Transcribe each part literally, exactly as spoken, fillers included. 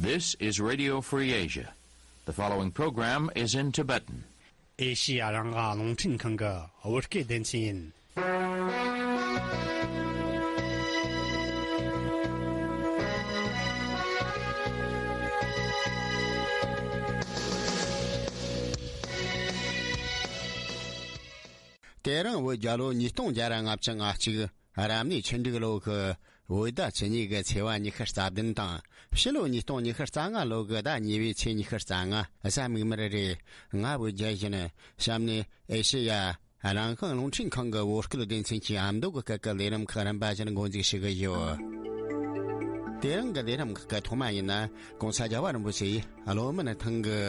This is Radio Free Asia. The following program is in Tibetan. ཨེ་ཤི་ཡ་རང་དབང་རླུང་འཕྲིན་ཁང་གི་བོད་སྐད་སྡེ་ཚན་ཡིན། དེ་རིང་བོད་རྒྱལ་ལོ་ཉིས་སྟོང་བརྒྱ་ར་ལྔ་བཅུ་ང་གཅིག་རབ་གནས་ཆུ་འབྲུག་ལོ་གི་བོད་ཟླ་བཅུ་གཉིས་ཀྱི་ཚེས་པ་ཉི་ཤུ་རྩ་བདུན་དང་། ཕྱི་ལོ་ཉིས་སྟོང་ཉི་ཤུ་རྩ་ལྔ་ལོ་གི་ཟླ་གཉིས་པའི་ཚེས་ཉི་ཤུ་རྩ་ལྔ་གཟའ་མིག་དམར་རེད། ང་བོད་རྒྱལ་ཡིན། གཤམ་ནས་ཨེ་ཤེ་ཡ་རང་དབང་རླུང་འཕྲིན་ཁང་གི་བོད་སྐད་སྡེ་ཚན་གྱི་ཨ་མདོ་གི་སྐད་ཀྱི་ལས་རིམ་ཁག་རིམ་པ་བཞིན་འགོ་འཛུགས་ཞུ་གི་ཡོད། དེ་རིང་གི་ལས་རིམ་ཁག་གི་ཐོག་མ་ཡིན་ན། གོང་ས་རྒྱལ་བ་རིན་པོ་ཆེ་ཡིས་བློ་སྨོན་ཐང་གི་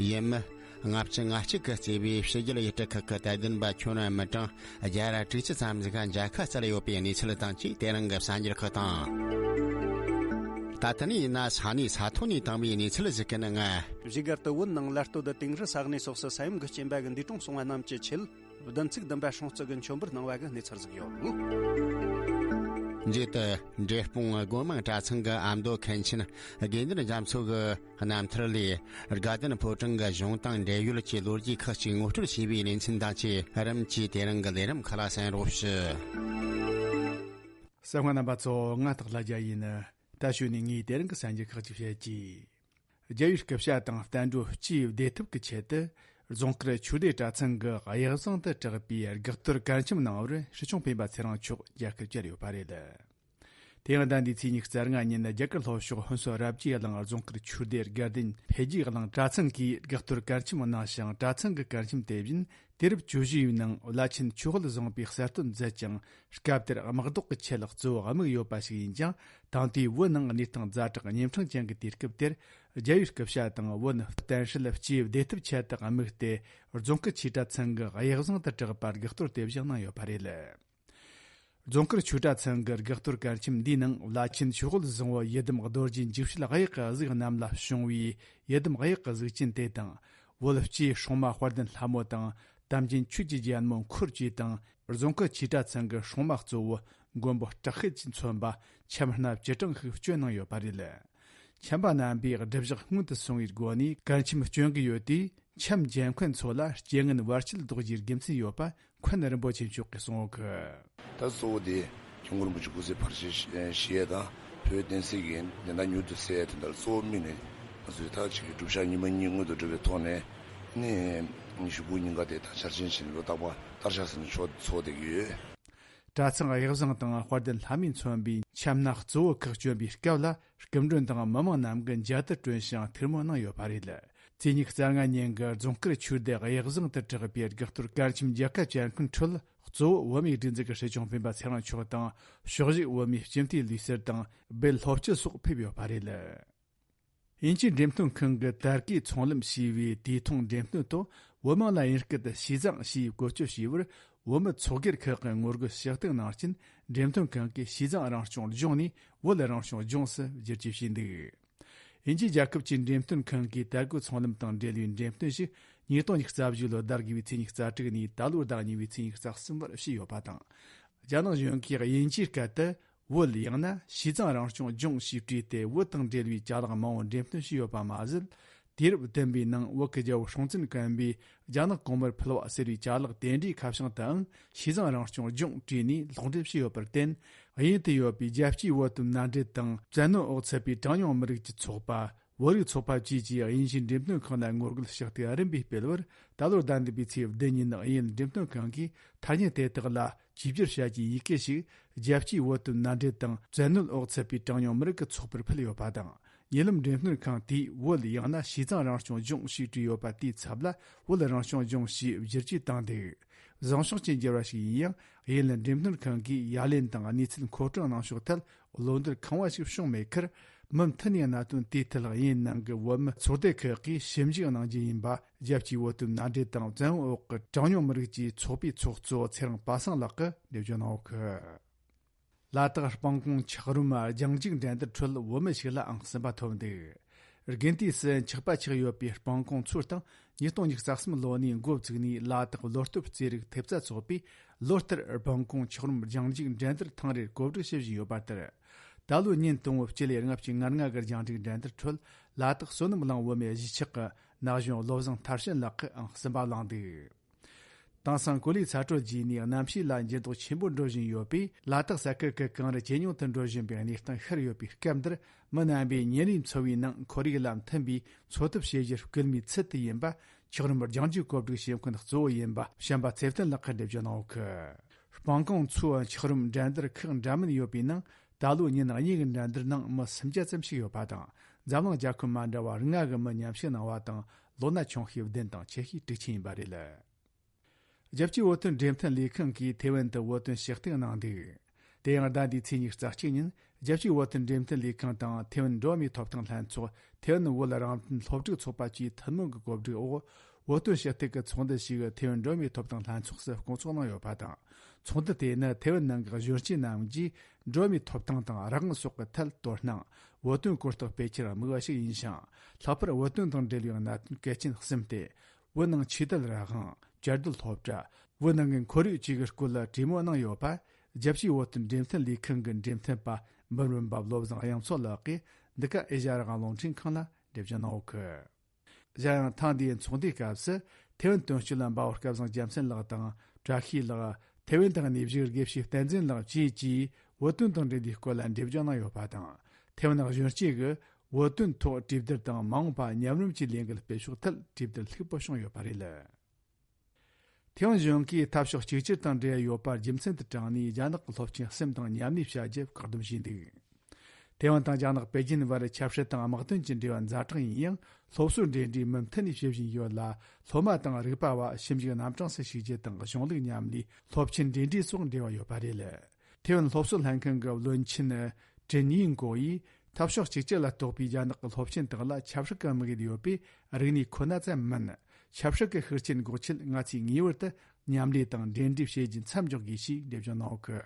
ཡུལ་མི་ལྔ་བཅུ་ང་གཅིག་གིས་གཙོས་པའི་ཕྱི་རྒྱལ་ཡུལ་གྲུ་ཁག་གི་དད་ལྡན་པ་ཁྱོན་མི་གྲངས་བརྒྱ་ར་དྲུག་ཅུ་ཙམ་ཞིག་མཇལ་ཁ་བསྩལ་ཡོད་པའི་གནས་ཚུལ་དང་བཅས། དེ་རིང་གི་གསར་འགྱུར་ཁག་དང་། ད་ཐེངས་ཡིན་ན་ས་གནས་ས་ཐོག་ནས་བཏང་བའི་གནས་ཚུལ་ཞིག་གི་ནང་། བཞུགས་སྒར་དུ་བོད་ནང་ལ་སྟོད་དུ་དིང་རི་ས་གནས་སོགས་སུ་ས་ཡོམ་གྱི་རྐྱེན་པ་གི་འདས་གྲོངས་སོང་བ་རྣམས་ཀྱི་ཆེད། བདུན་ཚིགས་བདུན་པ་སྲུང་བརྩི་གི་མཆོད་འབུལ་གནང་བ་གི་གནས་ཚུལ་ཟིག་ཡོད། མཇུག་ཏུ་འབྲས་སྤུངས་སྒོ་མང་གྲྭ་ཚང་གི་ཨ་མདོ་མཁན་ཆེན་དགེ་འདུན་རྒྱ་མཚོ་གི་རྣམ་ཐར་ལས། དགའ་ལྡན་ཕོ་བྲང་གི་གཞུང་དང་འབྲེལ་ཡོད་ཀྱི་ལོ་རྒྱུས་ཁག་ཅིག་ངོ་སྤྲོད་བྱས་པའི་ལེ་ཚན་དང་བཅས། རིམ་གྱིས་དེ་རིང་གི་ལས་རིམ་ཁག་ལ་གསན་རོགས་ཞུ། གསན་མཁན་རྣམ་པ་ཚོ། ང་སྟག་ལྷ་རྒྱལ་ཡིན། ད་གཞུག་ནས་ངས་དེ་རིང་གི་གསར་འགྱུར་ཁག་ཅིག་བཤད་ཀྱི། རྒྱལ་བའི་སྐུ་ཕྱྭ་དང་བསྟན་འགྲོ་སྤྱིའི་བདེ་ཐབས་ཀྱི་ཆེད་དུ། རྫོང་དཀར་ཆོས་སྡེ་གྲྭ་ཚང་གི་གཡས་བཟང་དུ་གྲགས་པའི་དགག་གཏོར་གར་འཆམ་གནང་བར་སྲིད་སྐྱོང་སྤེན་པ་ཚེ་རིང་མཆོག་མཇལ་ཁ་བཅར་ཡོད་པ་རེད། དེ་ཡང་ཟླ་འདིའི་ཚེས་ཉི་ཤུ་རྩ་ལྔ་ཉིན་རྒྱ་གར་ལྷོ་ཕྱོགས་ཧུན་སུར་རབ་ཀྱི་གླིང་རྫོང་དཀར་ཆོས་སྡེ་དགའ་ལྡན་འཕེལ་རྒྱས་གླིང་གྲྭ་ཚང་གིས་དགག་གཏོར་གར་འཆམ་གནང་ཞིང་། གྲྭ་ཚང་གི་གར་འཆམ་དེ་བཞིན་དུས་རབས་བཅུ་བཞི་པའི་ནང་བླ་ཆེན་ཆོས་དབུལ་བཟང་པོས་གསར་གཏོད་མཛད་ཅིང་། སྐབས་དེར་དམག་ལྡོག་གི་ཆེད་གཙོ་བོ་དམིགས་ཡོད་པ་ཞིག་ཡིན་ཀྱང་། དེང་དུས་བོད་ནང་གནས་སྟངས་ཛ་དྲག་གཉན་འཕྲང་ཅན་གྱི་དུས་སྐབས་དེར། རྒྱལ་བའི་སྐུ་ཕྱྭ་དང་བོད་བསྟན་སྲིད་སྤྱིའི་བདེ་ཐབས་ཆེད་དུ་དམིགས་ཏེ། རྫོང་ཁུལ་ཆོས་གྲྭ་ཚང་གི་གཡས་བཟང་དུ་གྲགས་པར་དགག་གཏོར་དེ་བཞིན་གནང་ཡོད་པ་རེད། རྫོང་དཀར་ཆོས་གྲྭ་ཚང་གི་དགག་གཏོར་གར་འཆམ་འདིའི་ནང་། བླ་ཆེན་ཆོས་དབུལ་བཟང་པོ་ཡི་དམ་རྡོ་རྗེ་འཇིགས་བྱེད་གཡག་གི་གཟུགས་རྣམས་ལ་བྱུང་བའི་ཡི་དམ་གཡག་གི་གཟུགས་ཅན་དེ་དང་། བོད་སྤྱིའི་སྲུང་མ་དཔལ་ལྡན་ལྷ་མོ་དང་། དམ་ཅན་ཆོས་ཀྱི་རྒྱལ་མོ་འཁོར་བཅས་དང་། རྫོང་ཁུལ་ཆོས་གྲྭ་ཚང་གི་སྲུང་མ་གཙོ་བོ་མགོན་པོ་སྐྲག་ཤད་ཀྱིས་མཚོན་པ་འཆམ་སྣ་བཅུ་གྲངས་ཤིག་སྤྱོད་གནང་ཡོད་པ་རེད། འཆམ་པ་རྣམ་པས་སྒྲུབ་གཞག་སྔོན་དུ་སོང་བའི་སྒོ་ནས་གར་འཆམ་སྤྱོད་ཀྱི་ཡོད་དུས། འཆམ་མཇལ་མཁན་ཚོ་ལ་རྐྱེན་ངན་བར་ཆད་ཟློག་རྒྱུའི་དགེ་མཚན་ཡོད་པ་མཁན་རིན་པོ་ཆེ་མཆོག་གིས་གསུངས་ཡོད་གི། ད་གཙོ་བོ་དེ་སྐྱབས་མགོན་རིན་པོ་ཆེ་སྐུ་ཚེ་བར་ཆད་ཞི་ཡས་དང་བོད་བསྟན་སྲིད་ཀྱི་བདེན་མཐའ་མྱུར་དུ་གསལ་ཡས་དོན་དག་ལ་གཙོ་བོ་དམིགས་ནས། ང་ཚོས་ད་ཅིག་གི་སྒྲུབ་བྱ་ཉི་མ་གཉིས་སྔོན་དུ་འགྲོ་བའི་ཐོག་ནས་ནི་ཉི་ཤུ་དགུ་ཉིན་ཀ་དེ་ད་འཆར་ཅན་བྱས་ནས་ལོ་རྟག་པར་བསྟར་བྱ་ཟིན་ཆོག་ཚོགས་བསྡད་ཀྱི་ཡོད། གྲྭ་ཚང་གཡག་བཟང་དང་དཔལ་ལྡན་ལྷ་མོས་མཚོན་པའི་འཆམ་སྣ་གཙོ་བོ་ཁག་སྤྱོད་པའི་སྐབས་ལ། སྐུ་མགྲོན་དང་མི་མང་རྣམས་ཀྱིས་མཇལ་དུ་བསྐྲུན་ཞིང་ཐུགས་སྨོན་གནང་ཡོད་པ་རེད། ཚེས་ཉི་ཤུ་རྩ་ལྔ་ཉིན་གྱི་རྫོང་དཀར་ཆོས་སྡེ་གཡག་བཟང་དུ་གྲགས་པའི་དགག་གཏོར་གར་འཆམ་མཇལ་ཁ་བཅར་མཁན་ཁྲོད། གཙོ་བོ་བོད་མིའི་སྒྲིག་འཛུགས་ཀྱི་སྲིད་སྐྱོང་སྤེན་པ་ཚེ་རིང་མཆོག་དང་། ཕྱོགས་བཞུགས་བོད་མིའི་སྤྱི་འཐུས་ལུས་གསར་དང་སྦེལ་ལྷོ་སྤྱི་སོགས་ཕེབས་ཡོད་པ་རེད། དབྱིན་ཇིའི་འགྲེམས་སྟོན་ཁང་གི་དར་གོས་ཚོང་ལམ་ཞེས་པའི་དུས་ཐུང་འགྲེམས་སྟོན་ཐོག་བོད་དམངས་ལ་དབྱིན་སྐད་དུ་ཞི་ཙང་ཞེས་བཀོལ་སྤྱོད་བྱས་པར། བོད་མི་ཚོགས་སྒེར་ཁག་གིས་ངོ་རྒོལ་ཕྱག་བཏབ་གནང་རྐྱེན། འགྲེམས་སྟོན་ཁང་གིས་ཞི་ཙང་རང་སྐྱོང་ལྗོངས་ནས་བོད་རང་སྐྱོང་ལྗོངས་སུ་བསྒྱུར་བཅོས་བྱས་འདུག་དབྱིན་ཇི་རྒྱལ་ཁབ་ཀྱི་འགྲེམས་སྟོན་ཁང་གིས་དར་གོས་ཚོང་ལམ་དང་འབྲེལ་བའི་འགྲེམས་སྟོན་ཞིག་ཉིས་སྟོང་ཉི་ཤུ་རྩ་བཞི་ལོའི་ཟླ་དགུ་པའི་ཚེས་ཉི་ཤུ་རྩ་དྲུག་ནས་ད་ལོའི་ཟླ་གཉིས་པའི་ཚེས་ཉི་ཤུ་རྩ་གསུམ་བར་བྱས་ཡོད་པ་དང་། རྒྱ་ནག་གཞུང་གིས་དབྱིན་ཇིའི་སྐད་དུ། བོད་ཡང་ན་ཞི་ཙང་རང་སྐྱོང་ལྗོངས་ཞེས་བྲིས་ཏེ། བོད་དང་འབྲེལ་བའི་ཅ་ལག་མང་བོ་འགྲེམས་སྟོན་བྱས་ཡོད་པ་མ་ཟད། དུས་རབས་བདུན་པའི་ནང་བོད་ཀྱི་རྒྱལ་པོ་སྲོང་བཙན་སྒམ་པོས་རྒྱ་ནག་གོང་མར་ཕུལ་བ་ཟེར་བའི་ཅ་ལག་དེ་འདྲའི་ཁ་བྱང་དུའང་ཞི་ཙང་རང་སྐྱོང་ལྗོངས་བྲིས་ནས་ལོག་འགྲེལ་བྱས་ཡོད་པར་བརྟེན། དབྱིན་དུ་ཡོད་པའི་རྒྱལ་སྤྱིའི་བོད་དོན་མནའ་འབྲེལ་དང་བཙན་གནོན་འོག་ཚུད་པའི་གྲངས་ཉུང་མི་རིགས་ཀྱི་ཚོགས་པ། བོད་རིགས་ཚོགས་པ་བཅས་ཀྱིས་དབྱིན་ཇིའི་འགྲེམས་སྟོན་ཁང་ལ་ངོ་རྒོལ་ཕྱག་དེབ་རིམ་པས་སྤེལ་བར། ད་ལོར་ཟླ་འདི་པའི་ཚེས་བདུན་ཉིན་དབྱིན་ཡུལ་འགྲེམས་སྟོན་ཁང་གིས་ཐ་སྙད་དེ་དག་ལ་བཅོས་བསྒྱུར་བྱ་རྒྱུའི་ཡི་གེ་ཞིག་རྒྱལ་སྤྱིའི་བོད་དོན་མནའ་འབྲེལ་དང་བཙན་གནོན་འོག་ཚུད་པའི་གྲངས་ཉུང་མི་རིགས་ཀྱི་ཚོགས་པར་ཕུལ་ཡོད་པ་དང་། ཉེ་ལམ་འགྲེམས་སྟོན་ཁང་དེས་བོད་ཡང་ན་ཞི་ཙང་རང་སྐྱོང་ལྗོངས་ཞེས་བྲིས་ཡོད་པ་དེའི་ཚབ་ལ་བོད་རང་སྐྱོང་ལྗོངས་ཞེས་བསྒྱུར་བཅོས་བཏང་འདུག་བཟང་ཕྱོགས་ཀྱི་འགྱུར་བ་ཞིག་ཡིན་ཡང་། དབྱིན་ཡུལ་འགྲེམས་སྟོན་ཁང་གིས་ཡ་ལན་དང་གནས་ཚུལ་མཁོ་སྤྲོད་གནང་ཕྱོགས་ཐད། བློ་འདོར་གང་བ་ཞིག་བྱུང་མེད་ཁར། མུ་མཐུད་ནས་གནད་དོན་དེའི་ཐད་དབྱིན་ནང་གི་བོད་མི་ཚོགས་སྡེ་ཁག་གིས་ཞིབ་འཇུག་གནང་རྒྱུ་ཡིན་པ། རྒྱལ་སྤྱིའི་བོད་དོན་མནའ་འབྲེལ་དང་བཙན་བྱོལ་འོག་གི་གྲངས་ཉུང་མི་རིགས་ཀྱི་ཚོགས་པའི་ཚོགས་གཙོ་ཚེ་རིང་པ་སངས་ལགས་ཀྱིས་འགྲེལ་བརྗོད་གནང་ཡོད་གི། ལ་དྭགས་སྤང་གོང་འཁྱགས་རོམ་རྒྱང་རྒྱུག་འགྲན་བསྡུར་ཁྲོད་བོད་མི་ཞིག་ལ་ཨང་གསུམ་པ་ཐོབ་འདུག་དགུན་དུས་སུ་འཁྱགས་པ་ཆགས་ཡོད་པའི་སྤང་གོང་མཚོ་སྟེང་ཉིས་སྟོང་ཉི་ཤུ་རྩ་གསུམ་ལོ་ནས་འགོ་བཙུགས་ནས་ལ་དྭགས་བློ་སྟོབས་རྩེད་རིགས་ཐེབས་རྩ་ཚོགས་པས་ལོ་ལྟར་སྤང་གོང་འཁྱགས་རོམ་རྒྱང་རྒྱུག་འགྲན་བསྡུར་ཐེངས་རེར་གོ་སྒྲིག་བྱེད་བཞིན་ཡོད་པ་ལྟར། ད་ལོའི་ཉིན་དང་པོ་སྤྱི་ལེ་ལྔ་བཅུ་ང་ལྔ་གི་རྒྱང་སྒྲིག་འགྲན་བསྡུར་ཁྲོད་ལ་དྭགས་བསོད་ནམས་གླིང་བུད་མེད་གཞིས་ཆགས་ཀྱི་ན་གཞོན་བློ་བཟང་མཐར་ཕྱིན་ལགས་ཀྱིས་ཨང་གསུམ་པ་བླངས་འདུག། དེང་སང་གོ་ལའི་ཚ་དྲོད་རྒྱས་ནས་གནམ་གཤིས་ལ་འགྱུར་ལྡོག་ཆེན་པོ་འགྲོ་བཞིན་ཡོད་པས། ལ་དྭགས་ས་ཁུལ་གྱི་གངས་རི་ཇེ་ཉུང་དུ་འགྲོ་བཞིན་པའི་གནས་སྟངས་ཤར་ཡོད་པའི་སྐབས་འདིར། མི་རྣམ་པས་ཉིན་རེའི་འཚོ་བའི་ནང་ཁོར་ཡུག་ལ་མཐུན་པའི་འཚོ་ཐབས་བྱེད་རྒྱུར་སྐུལ་མའི་ཚུལ་དུ་ཡིན་པ། འཁྱགས་རོམ་རྒྱང་རྒྱུག་གོ་སྒྲིག་བྱེད་མཁན་གཙོ་བོ་ཡིན་པ་བྱམས་པ་ཚེ་བརྟན་ལགས་ཀྱིས་འགྲེལ་བརྗོད་གནང་ཡོད་ཀི། སྤང་གངས་མཚོའི་འཁྱགས་རོམ་འགྲན་བསྡུར་ཁག་འདྲ་མིན་ཡོད་པའི་ནང་། ད་ལོའི་ཉིན་གཉིས་ཀྱི་འགྲན་བསྡུར་ནང་མི་སུམ་བརྒྱ་ཙམ་ཞིག་ཡོད་པ་དང་། འཛམ་གླིང་རྒྱལ་ཁབ་མ་འདྲ་བ་ལྔ་གི་མི་མཉམ་ཞུགས་གནང་བ་དང་། ལོ་ན་ཆུང་ཤོས་བདུན་དང་ཆེ་ཤོས་དྲུག་ཅུ་ཡིན་པ་རེད། རྒྱལ་སྤྱིའི་བོད་དོན་འབྲེལ་མཐུད་ལས་ཁང་གིས་ཐེ་ཝན་དུ་བོད་དོན་ཞུ་གཏུག་གནང་འདུག། དེ་ཡང་ཟླ་འདིའི་ཚེས་ཉི་ཤུ་རྩ་གཅིག་ཉིན། རྒྱལ་སྤྱིའི་བོད་དོན་འབྲེལ་མཐུད་ལས་ཁང་དང་ཐེ་ཝན་འགྲོ་བ་མིའི་ཐོབ་ཐང་ལྷན་ཚོགས། ཐེ་ཝན་བོད་རང་བཙན་སློབ་ཕྲུག་ཚོགས་པ་བཅས་ཐུན་མོང་གི་གོ་སྒྲིག་འོག་བོད་དོན་ཞུ་གཏུག་གི་ཚོགས་འདུ་ཞིག་ཐེ་ཝན་འགྲོ་བ་མིའི་ཐོབ་ཐང་ལྷན་ཚོགས་སུ་སྐོང་ཚོགས་གནང་ཡོད་པ་དང་། ཚོགས་འདུ་དེ་ནི་ཐེ་ཝན་ནང་གི་གཞོན་སྐྱེས་རྣམས་ཀྱིས་འགྲོ་བ་མིའི་ཐོབ་ཐང་དང་རང་དབང་སོགས་ཀྱི་ཐད་དོ་སྣང་། བོད་དོན་གོ་རྟོགས་སྤེལ་ཕྱིར་དམིགས་པ་ཞིག་ཡིན་ཞིང་། ལྷག་པར་བོད་དོན་དང་འབྲེལ་བའི་གནད་དོན་གལ་ཆེན་གསུམ་སྟེ། བོད་ནང་ཆོས་དད་རང་དབང་། བཅའ་སྡོད་སློབ་གྲྭ། བོད་ནང་གི་ཁོར་ཡུག་བཅས་ཀྱི་སྐོར་ལ་གྲོས་མོལ་གནང་ཡོད་པ། རྒྱལ་སྤྱིའི་བོད་དོན་འབྲེལ་མཐུད་ལས་ཁང་གི་འབྲེལ་མཐུད་པ་འབུམ་རམས་པ་བློ་བཟང་དབྱངས་མཚོ་ལགས་ཀྱིས་འདི་ག་ཨེ་ཤ་ཡ་རང་དབང་རླུང་འཕྲིན་ཁང་ལ་འགྲེལ་བརྗོད་གནང་ཡོད་ཀི། གཞན་ཡང་ཐེངས་འདིའི་ཚོགས་འདུའི་སྐབས་སུ་ཐེ་ཝན་དོན་གཅོད་ལ་འབའ་བ་སྐལ་བཟང་རྒྱལ་མཚན་ལགས་དང་བཀྲ་ཤིས་ལགས། ཐེ་ཝན་དང་གནས་བཞུགས་དགེ་བཤེས་བསྟན་འཛིན་ལགས་བཅས་ཀྱིས་བོད་དོན་དང་འབྲེལ་བའི་སྐོར་ལ་འགྲེལ་བརྗོད་གནང་ཡོད་པ་དང་། ཐེ་ཝན་གཞོན་སྐྱེས་ཀྱིས་བོད་དོན་ཐོག་གྲོས་བསྡུར་དང་མ་འོངས་པ་མཉམ་རུབ་ཀྱི་ལས་འགུལ་སྤེལ་ཕྱོགས་ཐད་གྲོས་བསྡུར་ལྷུག་པོ་བྱུང་ཡོད་པ་རེད། ཐེ་ཝན་གཞུང་གིས་འཐབ་ཕྱོགས་གཅིག་གྱུར་དང་འབྲེལ་ཡོད་པར་རྒྱུ་མཚན་དུ་དྲངས་ནས། རྒྱ་ནག་གི་སློབ་ཆེན་གསུམ་དང་མཉམ་ལས་བྱ་རྒྱུ་བཀག་སྡོམ་བྱས་འདུག། ཐེ་ཝན་དང་རྒྱ་ནག་པེ་ཅིན་བར་ཆབ་སྲིད་དང་དམག་དོན་གྱི་འབྲེལ་བ་ཛ་དྲག་ཡིན་ཡང་། སློབ་གསོའི་འབྲེལ་འདྲིས་མུ་མཐུད་ནས་བྱེད་བཞིན་ཡོད་ལ། སློབ་མ་དང་རིག་པ་བ། ཞིབ་འཇུག་རྣམ་གྲངས་སུ་ཞུགས་རྒྱུ་དང་། གཞུང་ལུགས་མཉམ་ལས། སློབ་ཆེན་འབྲེལ་འདྲིས་སོགས་འབྲེལ་བ་ཡོད་པ་རེད། ཐེ་ཝན་སློབ་གསོ་ལྷན་ཁང་གི་བློན་ཆེན་ཀྲིན་ཡིན་ཀོ་ཡིས། འཐབ་ཕྱོགས་གཅིག་གྱུར་ལ་གཏོགས་པའི་རྒྱ་ནག་གི་སློབ་ཆེན་དག་ལ་ཆབ་སྲིད་ཀྱི་དམིགས་ཡུལ་ཡོད་པས། རིག་གནས་ཁོ་ན་ཙམ་མིན། ཆབ་སྲིད་ཀྱི་ཤུགས་རྐྱེན་འགོག་ཆེད། ང་ཚོས་ངེས་པར་དུ་མཉམ་ལས་དང་འབྲེལ་འདྲིས་བྱེད་རྒྱུ་མཚམས་འཇོག་དགོས་ཞེས་འགྲེལ་བརྗོད་གནང་ཡོད་ཀི།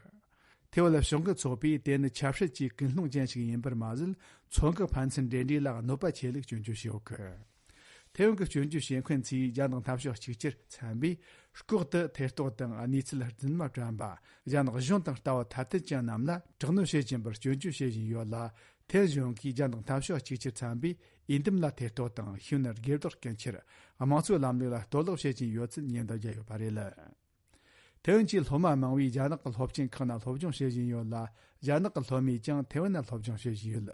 ཐེ་ཝན་ལ་ཕྱོགས་འགལ་ཚོགས་པས་དེ་ནི་ཆབ་སྲིད་ཀྱི་ཀུན་སློང་ཅན་ཞིག་ཡིན་པར་མ་ཟད། མཚོ་འགག་ཕན་ཚུན་འབྲེལ་འདྲིས་ལ་གནོད་པ་ཆེ་ལུགས་སྐྱོན་བརྗོད་བྱས་ཡོད་ཀི། ཐེ་ཝན་གྱི་སྐྱོན་བརྗོད་བྱེད་མཁན་ཚོས་རྒྱ་ནག་འཐབ་ཕྱོགས་གཅིག་གྱུར་ཚན་པས་ལྐོག་ཏུ་ཐེ་གཏོགས་དང་གནས་ཚུལ་རྫུན་མ་བཀྲམ་པ། རྒྱ་ནག་གཞུང་དང་ལྟ་བ་ཐ་དད་ཅན་རྣམས་ལ་དྲག་གནོན་བྱེད་བཞིན་པར་སྐྱོན་བརྗོད་བྱེད་བཞིན་ཡོད་ལ། ཐེ་གཞུང་གིས་རྒྱ་ནག་འཐབ་ཕྱོགས་གཅིག་གྱུར་ཚན་པའི་འོས་འདེམས་ལ་ཐེ་གཏོགས་དང་། ཤེས་ཡོན་སྒེར་བདག་སྐྱོན་ཆེད་དམངས་གཙོའི་ལམ་ལུགས་ལ་གཏོར་བརླག་བྱེད་བཞིན་ཡོད་ཚུལ་ཉེན་བརྡ་བརྒྱབ་ཡོད་པ་རེད། ཐེ་ཝན་གྱི་སློབ་མ་མང་བོས་རྒྱ་ནག་གི་སློབ་ཆེན་ཁག་ནང་སློབ་སྦྱོང་བྱེད་བཞིན་ཡོད་ལ། རྒྱ་ནག་གི་སློབ་མས་ཀྱང་ཐེ་ཝན་ནང་སློབ་སྦྱོང་བྱེད་བཞིན་ཡོད།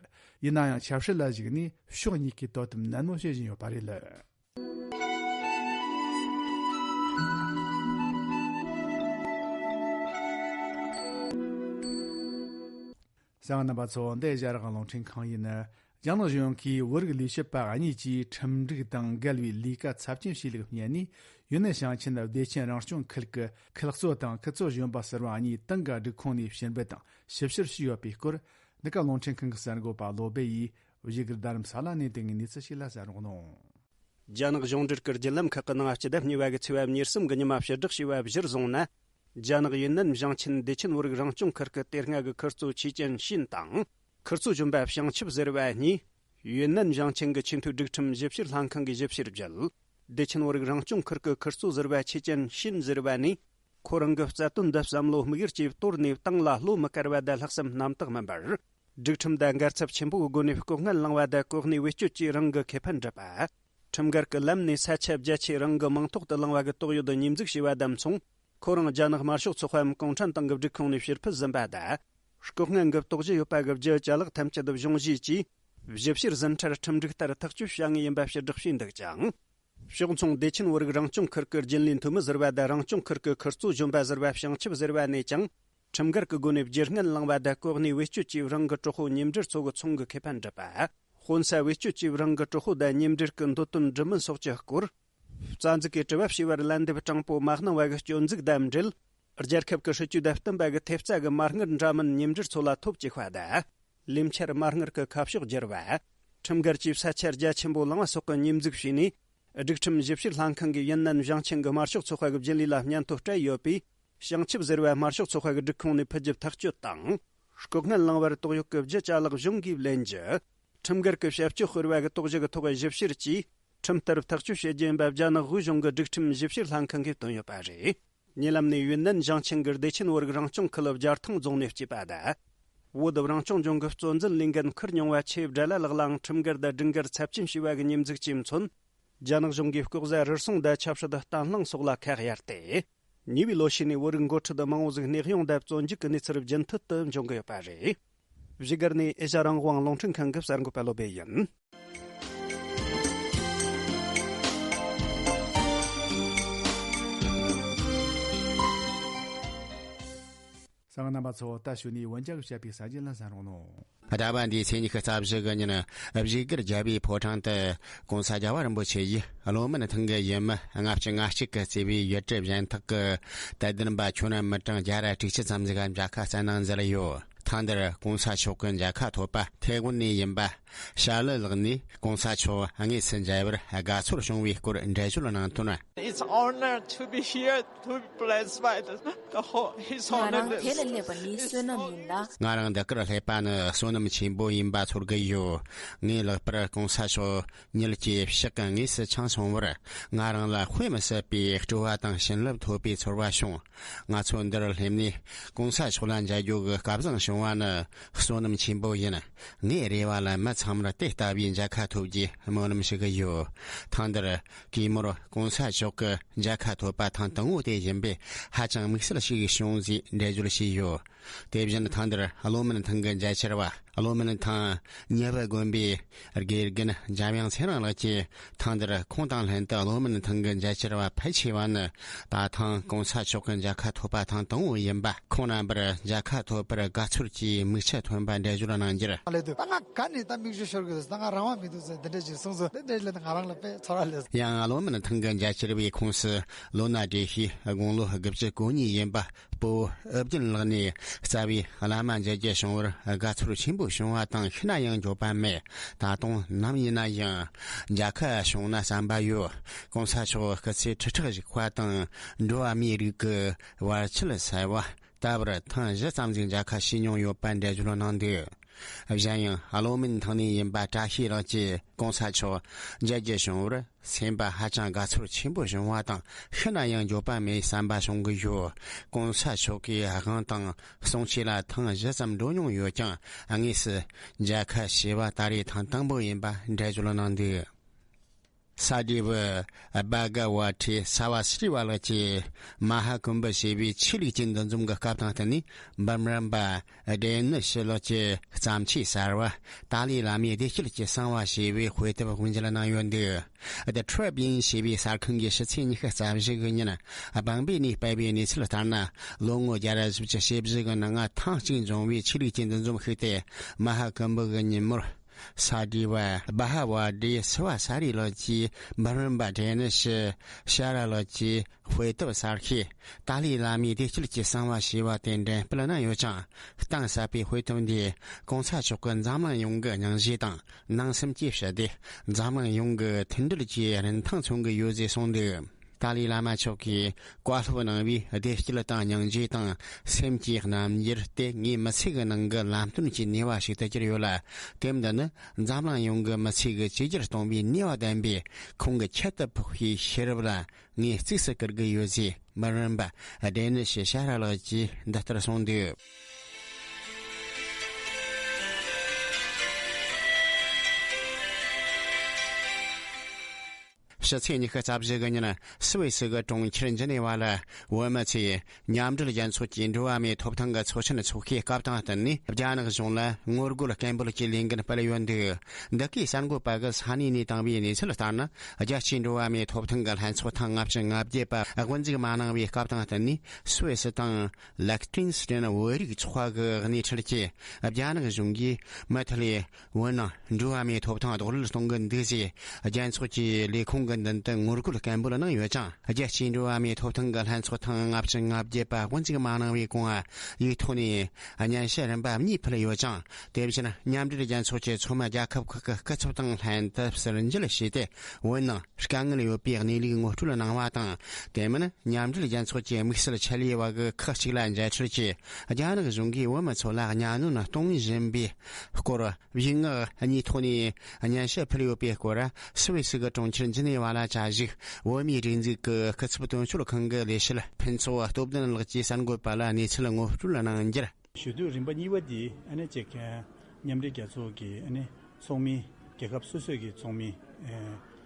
ཡིན་ན་ཡང་ཆབ་སྲིད་ལ་གཞིགས་ནས་ཕྱོགས་གཉིས་ཀས་དོ་དམ་ནན་མོ་བྱེད་བཞིན་ཡོད་པ་རེད། གསན་མཁན་རྣམ་པ་ཚོ། འདི་ཨེ་ཤ་ཡ་རང་དབང་རླུང་འཕྲིན་ཁང་ཡིན། རྒྱ་ནག་གཞུང་གིས་བོད་རིགས་ལས་བྱེད་པ་གཉིས་ཀྱིས་ཁྲིམས་སྒྲིག་དང་འགལ་བའི་ལས་ཀ་ཚབས་ཆེན་བྱས་ལུགས་བསྙད་ནས། ཡུན་ནན་ཞིང་ཆེན་བདེ་ཆེན་རང་སྐྱོང་ཁུལ་གྱི་ཁུལ་གཙོ་དང་ཁུལ་གཙོ་གཞོན་པ་ཟུར་པ་གཉིས་ཏང་གི་སྒྲིག་ཁོངས་ནས་ཕྱིར་འབུད་དང་ཞིབ་བཤེར་བྱས་ཡོད་པའི་སྐོར། འདི་ག་རླུང་འཕྲིན་ཁང་གི་གསར་འགོད་པ་བློ་སྦེ་ཡིས་བཞུགས་སྒར་རྡ་རམ་ས་ལ་ནས་བཏང་བའི་གནས་ཚུལ་ཞིག་ལ་གསན་རོགས་གནང་། རྒྱ་ནག་གཞུང་འབྲེལ་གྱི་བརྒྱུད་ལམ་ཁག་གི་ནང་སྤྱི་ཟླ་གཉིས་པ་གི་ཚེས་པ་ཉེར་གསུམ་གྱི་ཉི་མ་ཕྱིར་བསྒྲགས་བྱས་པ་གཞིར་བཟུང་ན། རྒྱ་ནག་ཡུན་ནན་ཞིང་ཆེན་བདེ་ཆེན་བོད་རིགས་རང་སྐྱོང་ཁུལ་གྱི་དེ་སྔ་གི་ཁུལ་གཙོ་ཆེ་ཅན་ཤིན་དང་། ཁུལ་གཙོ་གཞོན་པ་བྱང་ཆུབ་ཟེར་བ་གཉིས། ཡུན་ནན་ཞིང་ཆེན་གྱི་ཆེས་མཐོའི་སྒྲིག་ཁྲིམས་ཞིབ་བཤེར་ལྷན་ཁང་གིས་ཞིབ་བཤེར་བརྒྱུད། བདེ་ཆེན་བོད་རིགས་རང་སྐྱོང་ཁུལ་གྱི་ཁུལ་གཙོ་ཟེར་བ་ཆེ་ཅན་ཤིན་ཟེར་བ་ནས། ཁོ་རང་གི་རྩ་དོན་འདི་བསམ་བློ་དམིགས་ཡུལ་གྱིས་གཏོར་ནས་ཏང་ལ་བློ་མི་དཀར་བ་དང་ལྷག་བསམ་རྣམ་དག་མིན་པར། སྒྲིག་ཁྲིམས་དང་འགལ་ཚབས་ཆེན་པོའི་སྒོ་ནས་ལྐོག་རྔན་བླངས་པ་དང་གོ་གནས་བེད་སྤྱོད་ཀྱིས་རང་གི་ཁེ་ཕན་སྒྲུབ་པ། ཁྲིམས་འགལ་གྱི་ལམ་ནས་ས་ཆ་རྒྱ་ཆེ་རང་གི་མིང་ཐོག་ཏུ་བླངས་པ་གི་དོགས་ཡོད་ཉེས་འཛུགས་བྱས་པ་དང་མཚུངས། ཁོ་རང་རྒྱ་ནག་དམར་ཤོག་ཚོགས་པའམ་གུང་ཁྲན་ཏང་གི་སྒྲིག་ཁོངས་ནས་ཕྱིར་ཕུད་ཟིན་པ་དང་། ལྐོག་རྔན་གྱི་དོགས་གཞི་ཡོད་པ་གི་བརྒྱུད་ཅ་ལག་ཐམས་ཅད་གཞུང་བཞེས་ཀྱིས། ཞིབ་བཤེར་ཟིན་ཁྲིར་ཁྲིམས་སྒྲིག་ལྟར་ཐག་གཅོད་བྱ་ངེས་ཡིན་པ་ཕྱིར་བསྒྲགས་བྱས་འདུག་ཅིང་། ཕྱོགས་མཚུངས་བདེ་ཆེན་བོད་རིགས་རང་སྐྱོང་ཁུལ་གྱི་རྒྱུན་ལས་འཐུས་མི་ཟུར་པ་དང་རང་སྐྱོང་ཁུལ་གྱི་ཁུལ་གཙོ་གཞོན་པ་ཟུར་པ་བྱང་ཆུབ་ཟེར་བ་ནས་ཀྱང་། ཁྲིམས་འགལ་གྱི་སྒོ་ནས་བརྒྱུད་རྔན་བླངས་པ་དང་གོ་གནས་བེད་སྤྱོད་ཀྱིས་རང་གི་གྲོགས་པོ་ཉེ་འབྲེལ་ཚོ་གི་ཚོང་གི་ཁེ་ཕན་སྒྲུབ་པ། དཔོན་ས་བེད་སྤྱོད་ཀྱིས་རང་གི་གྲོགས་པོ་དང་ཉེ་འབྲེལ་གྱི་འདོད་དོན་འགྲུབ་མིན་སོགས་ཀྱི་སྐོར། རྩ་འཛུགས་ཀྱི་དྲི་བ་བྱས་པར་ལན་འདེབས་དྲང་པོ་མ་གནང་བ་གི་སྐྱོན་འཛུགས་དང་འབྲེལ། རྒྱལ་ཁབ་ཀྱི་སྲིད་ཇུས་དང་བསྟུན་པ་གི་ཐེབས་རྩ་གི་མ་དངུལ་འདྲ་མིན་ཉེ་འབྲེལ་ཚོ་ལ་ཐོབ་བཅུག་པ་དང་། ལས་འཆར་མ་དངུལ་གྱི་ཁ་ཕྱོགས་བསྒྱུར་བ། ཁྲིམས་འགལ་གྱིས་ས་ཆ་རྒྱ་ཆེན་པོ་བླངས་པ་སོགས་ཀྱི་ཉེས་འཛུགས་བྱས་ནས། སྒྲིག་ཁྲིམས་ཞིབ་བཤེར་ལྷན་ཁང་གིས་ཡུན་ནན་ཞིང་ཆེན་གྱི་དམར་ཤོག་ཚོགས་པ་གི་རྒྱུན་ལས་ལ་སྙན་ཐོ་སྤྲད་ཡོད་པས། བྱང་ཆུབ་ཟེར་བ་དམར་ཤོག་ཚོགས་པ་གི་སྒྲིག་ཁོངས་ནས་ཕུད་རྒྱུ་ཐག་གཅོད་དང་། ལྐོག་རྔན་བླངས་པར་དོགས་ཡོད་ཀྱི་བརྒྱུད་ཅ་ལག་གཞུང་གིས་ལེན་རྒྱུ། ཁྲིམས་འགལ་གྱི་བྱ་སྤྱོད་སྤེལ་བ་གི་དོགས་གཞི་གི་ཐོག་ཞིབ་བཤེར་གྱིས་ཁྲིམས་ལྟར་ཐག་གཅོད་བྱེད་རྒྱུ་ཡིན་པ་རྒྱ་ནག་དབུས་གཞུང་གི་སྒྲིག་ཁྲིམས་ཞིབ་བཤེར་ལྷན་ཁང་གིས་བཏོན་ཡོད་པ་རེད། ཉེ་ལམ་ནས་ཡུན་ནན་ཞིང་ཆེན་གྱི་བདེ་ཆེན་བོད་རིགས་རང་སྐྱོང་ཁུལ་རྒྱལ་ཐང་རྫོང་ནས་སྐྱེས་པ་དང་། བོད་རང་སྐྱོང་ལྗོངས་ཀྱི་གཙོ་འཛིན་ལས་འགན་ཁུར་མྱོང་བ་ཆེས་བགྲེས་ལ་ལག་ལའང་ཁྲིམས་འགལ་དང་སྒྲིག་འགལ་ཚབས་ཆེན་བྱས་པ་གི་ཉེས་འཛུགས་ཀྱིས་མཚོན། རྒྱ་ནག་གཞུང་གིས་ལྐོག་ཟ་རུལ་སུངས་དང་ཆབ་སྲིད་བརྟན་ལྷིང་སོགས་ལ་ཁག་གཡར་ཏེ། ཉེ་བའི་ལོ་ཤས་ནས་བོད་རིགས་འགོ་ཁྲིད་མང་བོ་ཟིག་ནད་གཡོག་དང་བཙོན་འཇུག་གི་གནས་ཚུལ་རྒྱུན་མཐུད་དུ་འབྱུང་གི་ཡོད་པ་རེད། བཞུགས་སྒར་ནས་ཨེ་ཤ་རང་དབང་རླུང་འཕྲིན་ཁང་གི་གསར་འགོད་པ་བློ་བྷེ་ཡིན། གསན་མཁན་རྣམ་པ་ཚོ། ད་གཞུག་ནས་འོན་ཀྱང་བཤད་པའི་གསར་འགྱུར་ལ་གསན་རོགས་གནང་། ཟླ་བ་འདིའི་ཚེས་ཉི་ཤུ་རྩ་བཞི་གི་ཉིན། བཞུགས་སྒར་རྒྱལ་བའི་ཕོ་བྲང་དུ་༸གོང་ས་༸རྒྱལ་བ་རིན་པོ་ཆེ་ཡིས་བློན་མོན་ཐང་གི་ཡུལ་མི་ལྔ་བཅུ་ང་གཅིག་གིས་གཙོས་པའི་ཡུལ་གྲུ་གཞན་དག་གི་དད་ལྡན་པ་ཁྱོན་མི་གྲངས་བརྒྱ་ར་དྲུག་ཅུ་ཙམ་ཟིག་མཇལ་ཁ་བསྩལ་གནང་མཛད་ཡོད། ཐེངས་འདིར་༸གོང་ས་མཆོག་གི་མཇལ་ཁ་ཐོབ་པ་ཐའེ་ཝན་ནས་ཡིན་པ་ཤར་ལི་ལགས་ནས། ༸གོང་ས་མཆོག་དངོས་སུ་མཇལ་བར་དགའ་ཚོར་བྱུང་བའི་སྐོར་འགྲེལ་བརྗོད་གནང་དོན། It's honor to be here, to be blessed by the, the whole, His Holiness. ང་རང་དེ་ལ་སླེབས་པ་ནི་བསོད་ནམས་ཡིན་ལ། ང་རང་འདི་གར་སླེབས་པ་ནི་བསོད་ནམས་ཆེན་པོ་ཡིན་པ་ཚོར་གི་ཡོད། ངས་ལྷག་པར་༸གོང་ས་མཆོག་མྱུལ་གྱི་ཕྱག་གི་དངོས་སུ་འཆང་སོང་བར། ང་རང་ལ་དཔེ་མི་སྲིད་པའི་སྤྲོ་བ་དང་བྱིན་རླབས་ཐོབ་པའི་ཚོར་བ་བྱུང་། ང་ཚོ་འདིར་སླེབས་ནས་༸གོང་ས་མཆོག་ལ་མཇལ་རྒྱུ་གི་སྐལ་བཟང་བྱུང་བ་ནི་བསོད་ནམས་ཆེན་པོ་ཡིན། ངའི་རེ་བ་ལ་མི་ཚང་མར་དེ་ལྟ་བུའི་མཇལ་ཁ་ཐོབ་རྒྱུའི་སྨོན་ལམ་ཞུ་གི་ཡོད། ཐེངས་འདིར་གུས་མོར་༸གོང་ས་མཆོག་གི་མཇལ་ཁ་ཐོབ་པ་ཐེངས་དང་པོ་དེ་ཡིན་པས་ཧ་ཅང་དམིགས་བསལ་ཞིག་བྱུང་ཟེར་འགྲེལ་བརྗོད་བྱས་ཡོད། དེ་བཞིན་ཐེངས་འདིར་བློན་མོན་ཐང་གི་མཇལ་ཕྱིར་བ། བློན་མོན་ཐང་ཉི་བི་དགོན་པའི་དགེ་རྒན་འཇམ་དབྱངས་ཚེ་རིང་ལགས་ཀྱིས། ཐེངས་འདིར་ཁོང་དང་ལྷན་དུ་བློན་མོན་ཐང་གི་མཇལ་ཕྱིར་བ་ཕལ་ཆེ་བ་ནི། ད་ཐེངས་༸གོང་ས་མཆོག་གི་མཇལ་ཁ་ཐོབ་པ་ཐེངས་དང་པོ་ཡིན་པ། ཁོང་རྣམ་པར་མཇལ་ཁ་ཐོབ་པར་དགའ་ཚོར་གྱི་མིག་ཆུ་ཐོན་པ་འགྲེལ་བརྗོད་གནང་རྒྱུར། ལས་དུས་ད་ང་ག་ནས་ད་མིག་ཆུ་ཤོར་གི་འདུག་ད་ང་རང་དབང་མི་འདུག་ཟེར་འདི་འདྲ་ཞིག་གསུངས་སོང་། འདི་འདྲ་ཞིག་ལས་ད་ང་རང་ལ་དཔེ་ཚོར་བ་ལས། ཡང་བློན་མོན་ཐང་གི་མཇལ་ཕྱིར་བའི་ཁོངས་སུ་ལོ་ན་བགྲེས་ཤིང་དགུང་ལོ་དགུ་བཅུ་གོ་གཉིས་ཡིན་པ། སྤོ་བོ་ཨུ་རྒྱན་ལགས་ནས། རྩ་བའི་བླ་མ་མཇལ་རྒྱུ་བྱུང་བར་དགའ་ཚོར་ཆེན་པོ་བྱུང་བ་དང་ཤི་ན་ཡང་འགྱོད་པ་མེད། ད་དུང་ནམ་ཡིན་ན་ཡང་མཇལ་ཁ་བྱུང་ན་བསམ་པ་ཡོད། ༸གོང་ས་མཆོག་སྐུ་ཚེ་ཁྲི་ཕྲག་བཞུགས་པ་དང་འགྲོ་བ་མིའི་རིགས་ཀྱི་བར་ཆད་སེལ་བ། ད་བར་ཐེངས་བཞི་ཙམ་ཞིག་མཇལ་ཁ་བྱས་མྱོང་ཡོད་པ་འགྲེལ་བརྗོད་གནང་འདུག་གཞན་ཡང་བློན་མོན་ཐང་ནས་ཡིན་པ་བཀྲ་ཤིས་ལགས་ཀྱིས། ༸གོང་ས་མཆོག་མཇལ་རྒྱུ་བྱུང་བར་སེམས་པ་ཧ་ཅང་དགའ་ཚོར་ཆེན་པོ་བྱུང་བ་དང་ཤི་ན་ཡང་འགྱོད་པ་མེད་བསམ་པ་བྱུང་གི་ཡོད། ༸གོང་ས་མཆོག་གི་དབང་དང་གསུང་ཆོས་ལ་ཐེངས་བཞི་ཙམ་འགྲོ་མྱོང་ཡོད་ཀྱང་དངོས་སུ་མཇལ་ཁ་བྱས་པ་ད་རེས་ཐེངས་དང་པོ་ཡིན་པ་འགྲེལ་བརྗོད་གནང་འདུག་ས་དེ་བུ་བྷ་ག་ཝ་ཏི་སཱ་བ་སི་རི་ཝ་ལགས་ཀྱིས་མ་ཧཱ་ཀུམ་བྷ་ཞེས་པའི་ཆོས་ལུགས་ཀྱི་འདུ་འཛོམས་ཀྱི་སྐབས་དང་བསྟུན་ནས་འབུམ་རམས་པ་ཌེ་ནི་ཤི་ལགས་ཀྱི་བརྩམས་ཆོས་གསར་བ་ཏཱ་ལའི་བླ་མའི་བདེ་སྐྱིད་ཀྱི་གསང་བ་ཞེས་པའི་དཔེ་དེབ་དབུ་འབྱེད་གནང་ཡོད་འདུག The Tribune ཞེས་པའི་གསར་ཁང་གིས་ཕྱི་ཚེས་ཉི་ཤུ་རྩ་བཞི་གི་ཉིན་བང་པོ་ནས་སྤེལ་བའི་གནས་ཚུལ་ལྟར་ན། ལོ་ངོ་བརྒྱ་ར་བཞི་བཅུ་ཞེ་བཞི་གི་ནང་ཐེངས་གཅིག་འབྱུང་བའི་ཆོས་ལུགས་ཀྱི་འདུ་འཛོམས་ཤིག་སྟེ། མ་ཧཱ་ཀུམ་བྷ་གི་ཉིན་མོར། ས་དེ་བུ་བྷ་ཧ་ཝ་ཏི་སཱ་བ་སི་རི་ལགས་ཀྱིས་འབུམ་རམས་པ་ཌེ་ནི་ཤི་ཤ་ར་ལགས་ཀྱི་དཔེ་དེབ་གསར་ཤོས་ཏཱ་ལའི་བླ་མའི་བདེ་སྐྱིད་ཀྱི་གསང་བ་ཞེས་པ་དེ་འགྲེམས་སྤེལ་གནང་ཡོད་ཅིང་། གཏིང་ཟབ་པའི་དཔེ་དེབ་འདིས་༸གོང་ས་མཆོག་གི་འཛམ་གླིང་ཡོངས་ཀྱི་སྙིང་རྗེ་དང་སྣང་སེམས་ཀྱི་ཞི་བདེ། འཛམ་གླིང་ཡོངས་ཀྱི་མཐུན་སྒྲིལ་གྱི་རིན་ཐང་མཚོན་གྱི་ཡོད་ཅེས་གསུངས་འདུག་ཏཱ་ལའི་བླ་མ་མཆོག་གིས་བཀའ་སློབ་གནང་བའི་བདེ་སྐྱིད་དང་སྙིང་རྗེ་དང་སེམས་ཀྱི་རྣམ་འགྱུར་དེ་ངའི་མི་ཚེ་གི་ནང་གི་ལམ་སྟོན་གྱི་ནུས་པ་ཞིག་ཏུ་གྱུར་ཡོད་ལ། དེབ་འདི་ནི་འཛམ་གླིང་ཡོངས་ཀྱི་མི་ཚེ་གི་བཅོས་བསྒྱུར་གཏོང་བའི་ནུས་པ་ལྡན་པའི་ཁོང་གི་ཁྱད་དུ་འཕགས་པའི་ཤེས་རབ་ལ་ངས་གཙིགས་སུ་བཀུར་གྱི་ཡོད་ཅེས་འབུམ་རམས་པ་ཌེ་ནི་ཤི་ཤ་ར་ལགས་ཀྱིས་འདི་ལྟར་གསུངས་འདུག་ཕྱི་ཚེས་ཉི་ཤུ་རྩ་བཞི་གི་ཉིན་སུད་སི་གི་གྲོང་ཁྱེར་ཇི་ནེ་ཝ་ལ་བོད་མི་ཚོས་མཉམ་འབྲེལ་རྒྱལ་ཚོགས་ཀྱི་འགྲོ་བ་མིའི་ཐོབ་ཐང་གི་ཚོགས་ཆེན་འཚོགས་ཤོས་སྐབས་དང་བསྟུན་ནས་རྒྱ་ནག་གཞུང་ལ་ངོ་རྒོལ་སྐད་འབོད་ཀྱི་ལས་འགུལ་སྤེལ་ཡོད་འདུག་འདི་གའི་གསར་འགོད་པ་གིས་ས་གནས་ནས་བཏང་བའི་གནས་ཚུལ་ལྟར་ན། རྒྱལ་སྤྱིའི་འགྲོ་བ་མིའི་ཐོབ་ཐང་གི་ལྷན་ཚོགས་ཐེངས་ལྔ་བཅུ་ང་བརྒྱད་པ་དབུ་འཛུགས་མ་གནང་བའི་སྐབས་དང་བསྟུན་ནས་སུད་སི་དང་། ལེག་ཏེན་སི་ཏན་བོད་རིགས་ཚོགས་པ་གི་སྣེ་ཁྲིད་ཀྱིས་རྒྱ་ནག་གཞུང་གིས་མུ་མཐུད་ལས་བོད་ནང་འགྲོ་བ་མིའི་ཐོབ་ཐང་རྡོག་རོལ་གཏོང་གི་འདུག་ཅེས་རྒྱལ་ཚོགས་ཀྱི་ལས་ཁུངས་ཀྱི་མདུན་དུ་ངོ་རྒོལ་སྐད་འབོད་གནང་ཡོད་ཅིང་། རྒྱལ་སྤྱིའི་འགྲོ་བ་མིའི་ཐོབ་ཐང་གི་ལྷན་ཚོགས་ཐེངས་ལྔ་བཅུ་ང་བརྒྱད་པ་དབུ་འཛུགས་མ་གནང་བའི་གོང་། ཡིག་ཐོག་ནས་སྙན་ཞུ་རིམ་པ་གཉིས་ཕུལ་ཡོད་ཅིང་། དེ་བཞིན་མཉམ་འབྲེལ་རྒྱལ་ཚོགས་ཀྱི་ཚོགས་མི་རྒྱལ་ཁབ་ཁག་གི་སྐུ་ཚབ་དང་ལྷན་དུ་ཟུར་མཇལ་བྱས་ཏེ། བོད་ནང་དཀའ་ངལ་ཡོད་པའི་གནས་ལུགས་ངོ་སྤྲོད་གནང་བ་དང་། དེ་མིན་མཉམ་འབྲེལ་རྒྱལ་ཚོགས་ཀྱི་དམིགས་བསལ་ཆེད་ལས་པ་གི་ཁག་ཅིག་ལ་མཇལ་འཕྲད་ཀྱིས། རྒྱ་ནག་གཞུང་གིས་བོད་མི་ཚོ་ལ་གཉའ་གནོན་གཏོང་བཞིན་པའི་སྐོར། བཞུགས་ངག་གཉིས་ཐོག་ནས་སྙན་ཞུ་ཕུལ་ཡོད་པའི་སྐོར། སུད་སི་གི་གྲོང་ཁྱེར་ཇི་ནེ་ཝ་ལ་བཅའ་བཞུགས་བོད་མིའི་སྒྲིག་འཛུགས་ཀྱི་སྐུ་ཚབ་དོན་གཅོད་ཁང་གི་ལས་བྱེད་ཕུན་ཚོགས་སྟོབས་ལྡན་ལགས་ཀྱིས་གསར་འགོད་པ་ལ་གནས་ཚུལ་ངོ་སྤྲོད་གནང་རྒྱུར། ཞུ་གཏུག་རིམ་པ་གཉིས་པ་འདི་ཨ་ནི་ཅིག་མཉམ་འབྲེལ་རྒྱལ་ཚོགས་ཀྱི་ཨ་ནི་ཚོགས་མི། རྒྱལ་ཁབ་སོ་སོའི་གི་ཚོགས་མི་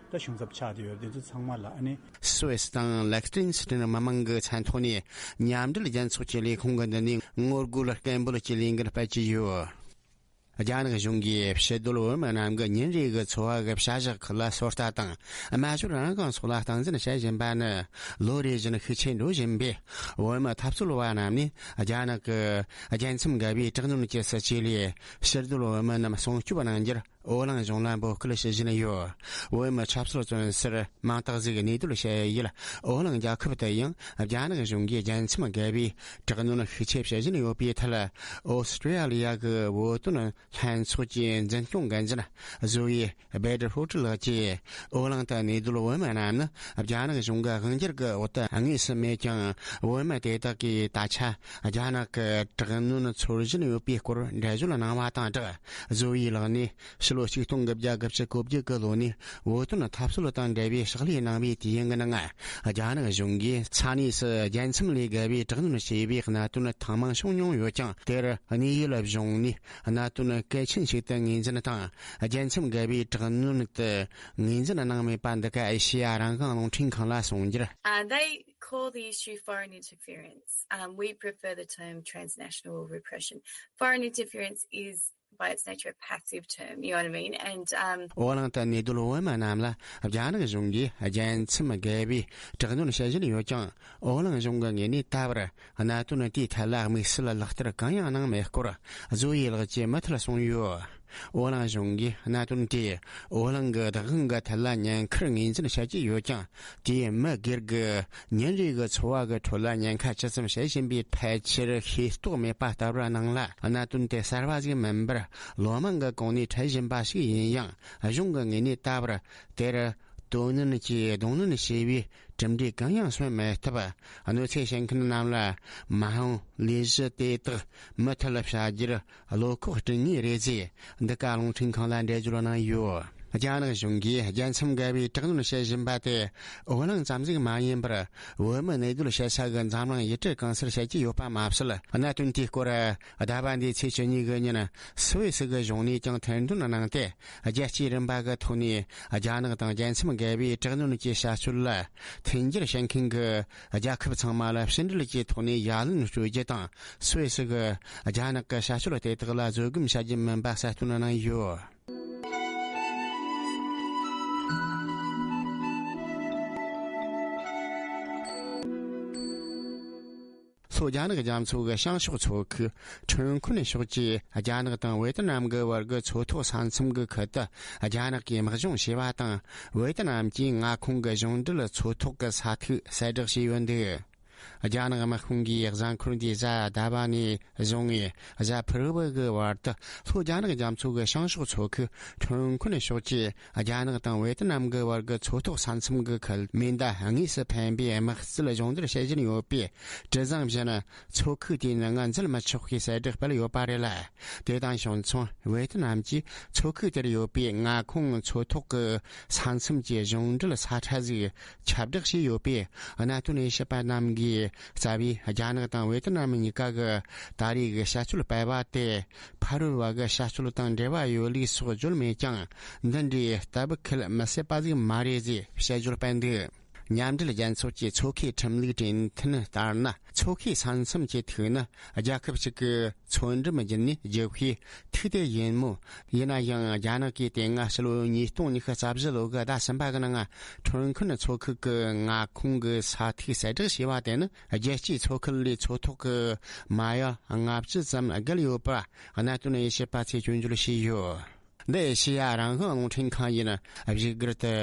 ད་གཞུང་ཚབ་ཆགས་བསྡད་ཡོད་རེད། དེ་ཚོ་ཚང་མ་ལ་ཨ་ནི། སུ་ཝེ་སི་དང་ལེག་སི་ཊེན་སི་ཊེན་མི་མང་གི་མཚན་ཐོག་ནས་མཉམ་འབྲེལ་རྒྱལ་ཚོགས་ཀྱི་ལས་ཁུངས་ཀྱི་མདུན་ནས་ངོ་རྒོལ་སྐད་འབོད་ཀྱི་ལས་འགུལ་སྤེལ་གྱི་ཡོད། རྒྱ་ནག་གཞུང་གིས་ཕྱིར་སྡོད་བོད་མི་རྣམས་ཀྱི་ཉིན་རེའི་གི་འཚོ་བ་གི་བྱ་གཞག་ཁག་ལ་ཚོད་ལྟ་དང་སྨྲ་བརྗོད་རང་དབང་སོགས་ལ་སྟངས་འཛིན་བྱེད་བཞིན་པ་ནི་ལོ་རེ་བཞིན་ཤུགས་ཆེ་འགྲོ་བཞིན་པས། བོད་མི་འཐབ་རྩོད་པ་རྣམས་ནས་རྒྱ་ནག་གི་རྒྱལ་མཚམས་བརྒལ་བའི་དྲག་གནོན་གྱི་སྲིད་བྱུས་ལས་ཕྱིར་སྡོད་བོད་མི་རྣམས་སྲུང་སྐྱོབ་གནང་རྒྱུར་འོ་གླིང་གཞུང་ལ་འབོད་སྐུལ་ཞུ་བཞིན་ཡོད། བོད་མི་འཐབ་རྩོད་བཙོན་སར་མང་དག་ཟིག་གནས་སྡོད་བྱེད་ཡུལ་འོ་གླིང་རྒྱལ་ཁབ་དུ་ཡང་རྒྱ་ནག་གཞུང་གིས་རྒྱལ་མཚམས་བརྒལ་བའི་དྲག་གནོན་ཤུགས་ཆེ་བྱེད་བཞིན་ཡོད་པའི་ཐད། ཨོ་སི་ཀྲི་ཡ་ལི་ཡ་གི་བོད་དོན་ལྷན་ཚོགས་ཀྱི་འཛིན་སྐྱོང་འགན་འཛིན་བཟོ་བའི་སྦེ་ཏྲི་ཧྥོ་ཏྲི་ལགས་ཀྱིས། འོ་གླིང་དུ་གནས་སྡོད་བོད་མི་རྣམས་ནི་རྒྱ་ནག་གཞུང་གི་དབང་སྒྱུར་གྱི་འོག་ཏུ་དངོས་སུ་མེད་ཀྱང་། བོད་མི་དེ་དག་གིས་ད་ཆ་རྒྱ་ནག་གི་དྲག་གནོན་ཚོར་བཞིན་ཡོད་པའི་སྐོར་འགྲེལ་བརྗོད་གནང་བ་དང་སྦྲགས། བཟོ་བའི་ལག་ནས་ཕྱི་ལོ་ཆིག་སྟོང་དགུ་བརྒྱ་དགུ་བཅུ་གོ་བརྒྱད་ཀྱི་ལོ་ནས་བོད་དོན་འཐབ་རྩོད་དང་འབྲེལ་བའི་ཕྱག་ལས་གནང་བའི་དུས་ཡུན་གྱི་ནང་། རྒྱ་ནག་གཞུང་གིས་ས་གནས་སུ་རྒྱལ་མཚམས་ལས་བརྒལ་བའི་དྲག་གནོན་བྱས་པའི་གནད་དོན་ཐེངས་མང་བྱུང་མྱོང་ཡོད་ཀྱང་། དེར་གནས་ཡུལ་གཞུང་ནས་གནད་དོན་གལ་ཆེན་ཞིག་ཏུ་ངོས་འཛིན་དང་། རྒྱལ་མཚམས་བརྒལ་བའི་དྲག་གནོན་དུ་ངོས་འཛིན་གནང་མེད་པ་འདི་ག་ཨེ་ཤེ་ཡ་རང་དབང་རླུང་འཕྲིན་ཁང་ལ་གསུངས་རྒྱུར། Uh, they call the issue foreign interference. Um, we prefer the term transnational repression. Foreign interference is, by its nature, a passive term, you know what I mean? And, um, འོ་གླིང་དུ་གནས་སྡོད་བོད་མི་རྣམས་ལ་རྒྱ་ནག་གཞུང་གིས་རྒྱལ་མཚམས་བརྒལ་བའི་དྲག་གནོན་བྱེད་བཞིན་ཡོད་ཀྱང་། འོ་གླིང་གཞུང་གི་ངོས་ནས་ད་བར་གནད་དོན་དེའི་ཐད་ལ་དམིགས་བསལ་ལག་བསྟར་གང་ཡང་གནང་མེད་སྐོར་བཟོ་བའི་ལགས་ཀྱིས་མུ་མཐུད་གསུངས་ཡོད། འོ་གླིང་གཞུང་གིས་གནད་དོན་དེ་འོ་གླིང་གི་བདག་དབང་གི་ཐད་ལ་ཉེན་ཁར་ངོས་འཛིན་བྱེད་ཀྱི་ཡོད་ཀྱང་། དེས་མི་སྒེར་གྱི་ཉིན་རེའི་གི་འཚོ་བ་གི་ཁྲོད་ལ་ཉེན་ཁ་ཇི་ཙམ་བྱེད་བཞིན་པའི་ཕལ་ཆེར་ཤེས་རྟོགས་མེད་པ་ལྟ་བུར་སྣང་ལ། གནད་དོན་དེ་གསར་བ་ཞིག་མིན་པར་ལོ་མང་གི་གོང་ནས་འཕྲད་བཞིན་པ་ཞིག་ཡིན་ཡང་། གཞུང་གི་ངོས་ནས་ད་བར་དེར་དོ་སྣང་གིས་གདོང་ལེན་བྱས་པའི་གྲུབ་འབྲས་གང་ཡང་སོན་མེད་སྟབས། གནོད་འཚེ་བྱེད་མཁན་རྣམས་ལ་མ་འོངས་ལས་གཞི་དེ་དག་མུ་མཐུད་བྱ་རྒྱུར་བློ་ཁོག་སྒྲིལ་ངེས་རེད་ཅེས་འདི་ག་རླུང་འཕྲིན་ཁང་ལ་འགྲེལ་བརྗོད་གནང་ཡོད། རྒྱ་ནག་གཞུང་གིས་རྒྱལ་མཚམས་བརྒལ་བའི་དྲག་གནོན་བྱེད་བཞིན་པ་དེ་འོ་གླིང་ཙམ་ཞིག་མ་ཡིན་པར། བོད་མི་གནས་སྡོད་བྱེད་ས་གི་འཛམ་གླིང་ཡུལ་གྲུ་གང་སར་བྱེད་ཀྱི་ཡོད་པ་མ་ཟད། གནད་དོན་དེའི་སྐོར་ཟླ་བ་འདིའི་ཚེས་བཅུ་གཉིས་གི་ཉིན་སུད་སི་གི་གཞུང་ནས་ཀྱང་ཐེར་འདོན་གནང་སྟེ། རྒྱལ་སྤྱིའི་རིམ་པ་གི་ཐོག་ནས་རྒྱ་ནག་དང་རྒྱལ་མཚམས་བརྒལ་བའི་དྲག་གནོན་གྱི་བྱ་སྤྱོད་ལ་མཐུན་འགྱུར་བྱེད་མཁན་གྱི་རྒྱལ་ཁབ་ཚང་མ་ལ་ཕྱི་འབྲེལ་གྱི་ཐོག་ནས་ཡ་ལན་སྤྲོད་རྒྱུ་དང་། སུད་སི་གིས་རྒྱ་ནག་གི་བྱ་སྤྱོད་དེ་དག་ལ་བཟོད་སྒོམ་བྱ་རྒྱུ་མིན་པ་གསལ་སྟོན་གནང་ཡོད། ལྷོ་རྒྱ་ནག་རྒྱ་མཚོ་གི་བྱང་ཕྱོགས་མཚོ་ཁུལ་ཁྲོན་ཁོན་ཕྱོགས་ཀྱི་རྒྱ་ནག་དང་ཝེ་ཏི་ནམ་གྱི་བར་གྱི་མཚོ་ཐོག་ས་མཚམས་ཀྱི་ཁུལ་དུ། རྒྱ་ནག་གིས་དམག་སྦྱོང་བྱས་པ་དང་། ཝེ་ཏི་ནམ་གྱི་མངའ་ཁོངས་ཀྱི་གཞུང་འབྲེལ་མཚོ་ཐོག་གི་ས་ཐིག་གསལ་བསྒྲགས་བྱས་ཡོད་འདུག་རྒྱ་ནག་དམག་དཔུང་གིས་གཟའ་འཁོར་འདིའི་གཟའ་ཟླ་བ་ནས་བཟུང་། གཟའ་ཕུར་བུ་གི་བར་དུ་ལྷོ་རྒྱ་ནག་རྒྱ་མཚོ་གི་བྱང་ཕྱོགས་མཚོ་ཁུལ་ཁྲོན་ཁོན་ཕྱོགས་ཀྱི་རྒྱ་ནག་དང་ཝེ་ཏི་ནམ་གྱི་བར་གྱི་མཚོ་ཐོག་ས་མཚམས་ཀྱི་ཁུལ་མེ་མདའ་དངོས་སུ་འཕེན་པའི་དམག་རྩལ་སྦྱོང་བརྡར་བྱེད་བཞིན་ཡོད་པས། དྲི་བཟང་བཞིན་མཚོ་ཁུལ་དེའི་ནང་འཛུལ་མི་ཆོག་པའི་གསལ་བསྒྲགས་སྤེལ་ཡོད་པ་རེད་ལ། དེ་དང་ཕྱོགས་མཚུངས་ཝེ་ཏི་ནམ་གྱིས་མཚོ་ཁུལ་དེར་ཡོད་པའི་མངའ་ཁོངས་མཚོ་ཐོག་གི་ས་མཚམས་ཀྱི་གཞུང་འབྲེལ་ས་ཁྲ་ཟིག་ཁྱབ་བསྒྲགས་བྱས་ཡོད་པས། གནད་དོན་དབྱེ་ཞིབ་པ་རྣམས་ཀྱིས་རྩ་བའི་རྒྱ་ནག་དང་ཝེ་ཏི་ནམ་གཉིས་ཀ་གི་ད་རེས་ཀྱི་བྱ་སྤྱོད་སྤེལ་བ་དེ། ཕ་རོལ་བ་གི་བྱ་སྤྱོད་དང་འབྲེལ་བ་ཡོད་ལུགས་སོགས་བརྗོད་མེད་ཀྱང་། འདི་འདྲའི་ལྟ་བུ་ཁེལ་མི་སྲིད་པ་ཟིག་མ་རེད་ཅེས་དཔྱད་བརྗོད་སྤེལ་འདུག་མཉམ་འབྲེལ་རྒྱལ་ཚོགས་ཀྱི་མཚོ་ཁའི་ཁྲིམས་ལུགས་འགྲེམས་སྟོན་ལྟར་ན། མཚོ་ཁའི་ས་མཚམས་ཀྱི་ཐིག་ནི་རྒྱལ་ཁབ་གཅིག་གི་མཚོ་འགྲམ་བརྒྱུད་ནས་རྒྱུག་པའི་ཐིག་དེ་ཡིན་མོད། ཡིན་ན་ཡང་རྒྱ་ནག་གིས་དེ་སྔ་ཕྱི་ལོ་ཉིས་སྟོང་ཉི་ཤུ་རྩ་བཞི་ལོ་གི་ཟླ་གསུམ་པ་གི་ནང་ཁྲོན་ཁུན་མཚོ་ཁུལ་གྱི་མངའ་ཁོངས་ཀྱི་ས་ཐིག་གསལ་བསྒྲགས་བྱས་པ་དེ་ནི། རྒྱལ་སྤྱིའི་མཚོ་ཁུལ་ལས་མཚོ་ཐོག་གི་མ་ཡ་ལྔ་བཅུ་ཙམ་བརྒལ་ཡོད་པ། གནད་དོན་དབྱེ་ཞིབ་པ་ཚོས་སྐྱོན་བརྗོད་བྱས་ཡོད། འདི་ཨེ་ཤེ་ཡ་རང་དབང་རླུང་འཕྲིན་ཁང་ཡིན། བཞུགས་སྒར་དུ་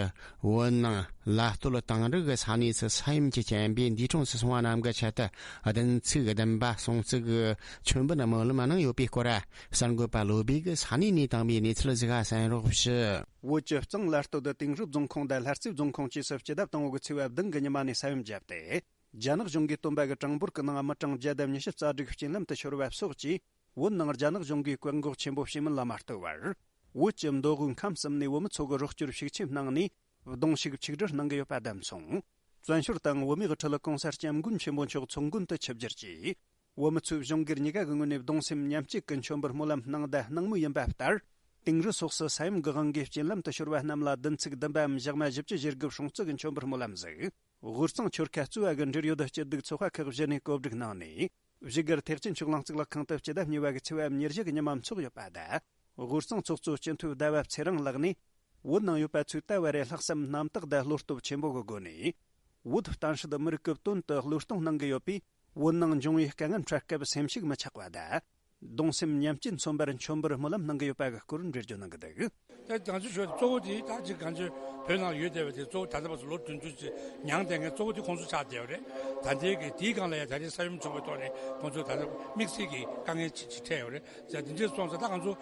བོད་ནང་ལ་སྟོད་དང་རི་གི་ས་གནས་སུ་ས་ཡོམ་གྱི་རྐྱེན་པས་འདས་གྲོངས་སུ་སོང་བ་རྣམས་ཀྱི་ཆེད་དུ། བདུན་ཚིགས་བདུན་པ་སྲུང་བརྩི་གི་མཆོད་འབུལ་སྨོན་ལམ་གནང་ཡོད་པའི་སྐོར། གསར་འགོད་པ་བློ་བྷེ་གིས་ས་གནས་ནས་བཏང་བའི་གནས་ཚུལ་ཞིག་གསན་རོགས་ཞུ། བོད་ཀྱི་གཙང་ལ་སྟོད་དུ་དིང་རི་རྫོང་ཁོངས་དང་ལྷ་རྩེ་རྫོང་ཁོངས་བཅས་སུ་སྤྱི་ཟླ་དང་པོ་གི་ཚེས་པ་བདུན་གི་ཉི་མ་ནས་ས་ཡོམ་བརྒྱབ་སྟེ། རྒྱ་ནག་གཞུང་གིས་བཏོན་པ་གི་གྲངས་འབོར་གྱི་ནང་མི་གྲངས་བརྒྱ་དང་ཉི་ཤུ་རྩ་དྲུག་རྐྱེན་ལམ་དུ་ཤོར་བ་སོགས་ཀྱིས། བོད་ནང་རྒྱ་ནག་གཞུང་གིས་བཀག་འགོག་ཆེན་པོ་བྱས་མིན་ལ་མ་ལྟོས་པར། བོད་ཀྱི་མདོ་དབུས་ཁམས་གསུམ་ནས་བོད་མི་ཚོ་གི་རོགས་སྐྱོར་ཤུགས་ཆེ་གནང་ནས། གདུང་ཤུགས་ཆིག་སྒྲིལ་གནང་གི་ཡོད་པ་བདམས་སོང་། བཙན་བྱོལ་དང་བོད་མིའི་ཁྲོད་གོང་ས་སྐྱབས་མགོན་ཆེན་པོ་མཆོག་ཚོགས་མགོན་དུ་ཆིབས་བསྒྱུར་གྱིས། བོད་མི་ཚོས་གཞུང་སྒེར་གཉིས་ཀ་གི་ངོས་ནས་གདུང་སེམས་མཉམ་སྐྱེད་ཀྱི་མཆོད་འབུལ་སྨོན་ལམ་གནང་བརྡ་གནང་མུས་ཡིན་པ་ལྟར། དིང་རི་སོགས་སུ་ས་ཡོམ་གྱི་དབང་གིས་རྐྱེན་ལམ་དུ་ཤོར་བ་རྣམས་ལ་བདུན་ཚིགས་བདུན་པའམ་ཞག་མ་བཞི་བཅུ་ཞེ་དགུ་སྲུང་བརྩི་གི་མཆོད་འབུལ་སྨོན་ལམ་ཟིག་དབུས་གཙང་ཆོལ་ཁ་གཙོས་པ་གི་འབྲེལ་ཡོད་སྤྱི་བདག་ཚོགས་པ་ཁག་བཞི་ནས་གོ་སྒྲིག་གནང་ནས། བཞུགས་སྒར་ཐེག་ཆེན་ཆོས་གླིང་གཙུག་ལག་ཁང་དུ་སྤྱི་ཟླ་གཉིས་པ་གི་ཚེས་པ་ཉེར་བཞི་གི་ཉི་མ་འཚོགས་ཡོད་པ་དང་། དབུས་གཙང་ཚོགས་གཙོ་སྤྱི་འཐུས་ཟླ་བ་ཚེ་རིང་ལགས་ནས། བོད་ནང་ཡོད་པ་ཚོས་ད་བར་རེ་ལྷག་བསམ་རྣམ་དག་དང་བློ་སྟོབས་ཆེན་པོ་གི་སྒོ་ནས། བོད་བསྟན་སྲིད་མི་རིགས་ཀྱི་དོན་དུ་བློས་གཏོང་གནང་གི་ཡོད་པས། བོད་ནང་འབྱུང་བའི་དཀའ་ངལ་འཕྲད་སྐབས་སེམས་ཤུགས་མི་ཆག་པ་དང་། གདུང་སེམས་མཉམ་སྐྱེད་མཚོན་པར་མཆོད་འབུལ་སྨོན་ལམ་གནང་གི་ཡོད་པ་གི་སྐོར་འགྲེལ་བརྗོད་གནང་གི་འདུག་ད་ང་ཚོའི་ཞོར་གཙོ་བོ་དེ་ད་ཅིག་ང་ཚོའི་བོད་ནང་ཡོད་བསྡད་པ་དེ་གཙོ་བོ་ད་ལྟ་བར་དུ་ལོ་བདུན་ཅུ་ཅིག་མྱངས་བསྡད་མཁན་གཙོ་བོ་དེ་ཁོང་ཚོ་ཆགས་བསྡད་ཡོད་རེད། ད་ལྟའི་གི་དེའི་སྒང་ལ་ཡང་ད་རེས་ས་ཡོམ་བྱུང་བའི་ཐོག་ནས་ཁོང་ཚོ་ད་ལྟ་དམིགས་བསལ་གྱི་དཀའ་ངལ་ཅིག་ཅིག་འཕྲད་ཡོད་རེད། ཡང་དེ་འདྲས་སོང་ཙང་ད་ང་ཚོ་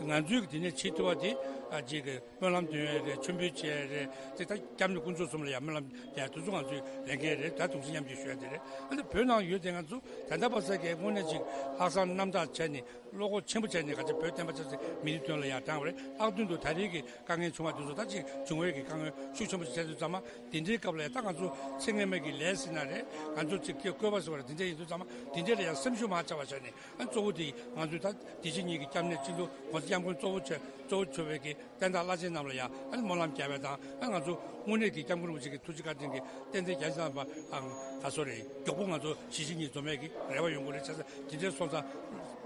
ང་ཚོའི་དེ་ནས་བྱེད་ཐུབ་པ་དེ་ཅིག་སྨོན་ལམ་འདོན་ཡས་རེད། མཆོད་འབུལ་བྱེད་ཡས་རེད། དེ་ད་སྐྱབས་གནས་དཀོན་མཆོག་གསུམ་ལ་ཡང་སྨོན་ལམ་ཡང་དེ་ཚོ་ང་ཚོའི་ལས་འགན་རེད། ད་གདུང་སེམས་མཉམ་སྐྱེད་ཞུ་ཡ་དེ་རེད། ཨ་ནི་བོད་ནང་ཡོད་དེ་ང་ཚོ་ད་ལྟ་བར་ས་གའི་དངོས་གནས་ཅིག་ལྷག་བསམ་རྣམ་དག་བྱས་ནས་བློ་ཁོག་ཆེན་པོ་བྱས་ནས་ག་ཚོད་བོད་བསྟན་པ་ཆབ་སྲིད་མི་རིགས་དོན་ལ་ཡང་དྲངས་པ་རེད། ལྷག་དོན་དུ་ད་རེས་ཀྱི་དཀའ་ངལ་བྱུང་བ་དེ་ཚོ་ད་ཅིག་འབྱུང་བའི་གི་དཀའ་ངལ་ཤུགས་ཆེན་པོ་ཞིག་འཕྲད་དུས་ཙམ་པ་དེ་འདྲའི་སྐབས་ལ་ཡང་ད་ང་ཚོ་ཚེ་སྔོན་མའི་གི་ལས་ཟེར་ན་རེད། ང་ཚོ་ཅིག་སྐྱེ་བཀོད་པ་ཟེར་བ་རེད། དེ་འདྲ་ཡིན་དུས་ཙམ་པ་དེ་འདྲ་ལ་ཡང་སེམས་ཤུགས་མ་ཆག་པ་བྱས་ནས། ཨ་གཙོ་བོ་དེ་ང་ཚོས་ད་བདེ་སྐྱིད་གཉིས་ཀྱི་སྐྱབས་གནས་སྤྱི་འཐུས་༸གོང་ས་༸སྐྱབས་མགོན་གཙོ་བོ་གཙོ་བོ་མཆོད་པའི་གི་བསྟན་བདག་བླ་ཆེན་རྣམས་ལ་ཡང་ཨ་ནི་སྨོན་ལམ་རྒྱབ་པ་དང་། ཨ་ང་ཚོ་དངོས་གནས་ཀྱི་༸སྐྱབས་མགོན་རིན་པོ་ཆེ་གི་ཐུགས་རྗེ་བཀའ་དྲིན་གྱི་བསྟན་འཛིན་རྒྱ་ཆེ་ཚང་པ་ག་སོ་རེད། མགྱོགས་པོ་ང་ཚོ་གཞིས་བྱེས་གཉིས་འཛོམས་ཡས་ཀྱི་རེ་བ་ཡོང་གི་རེད། བྱས་ཙང་དེ་འདྲའི་སོང་ཙང་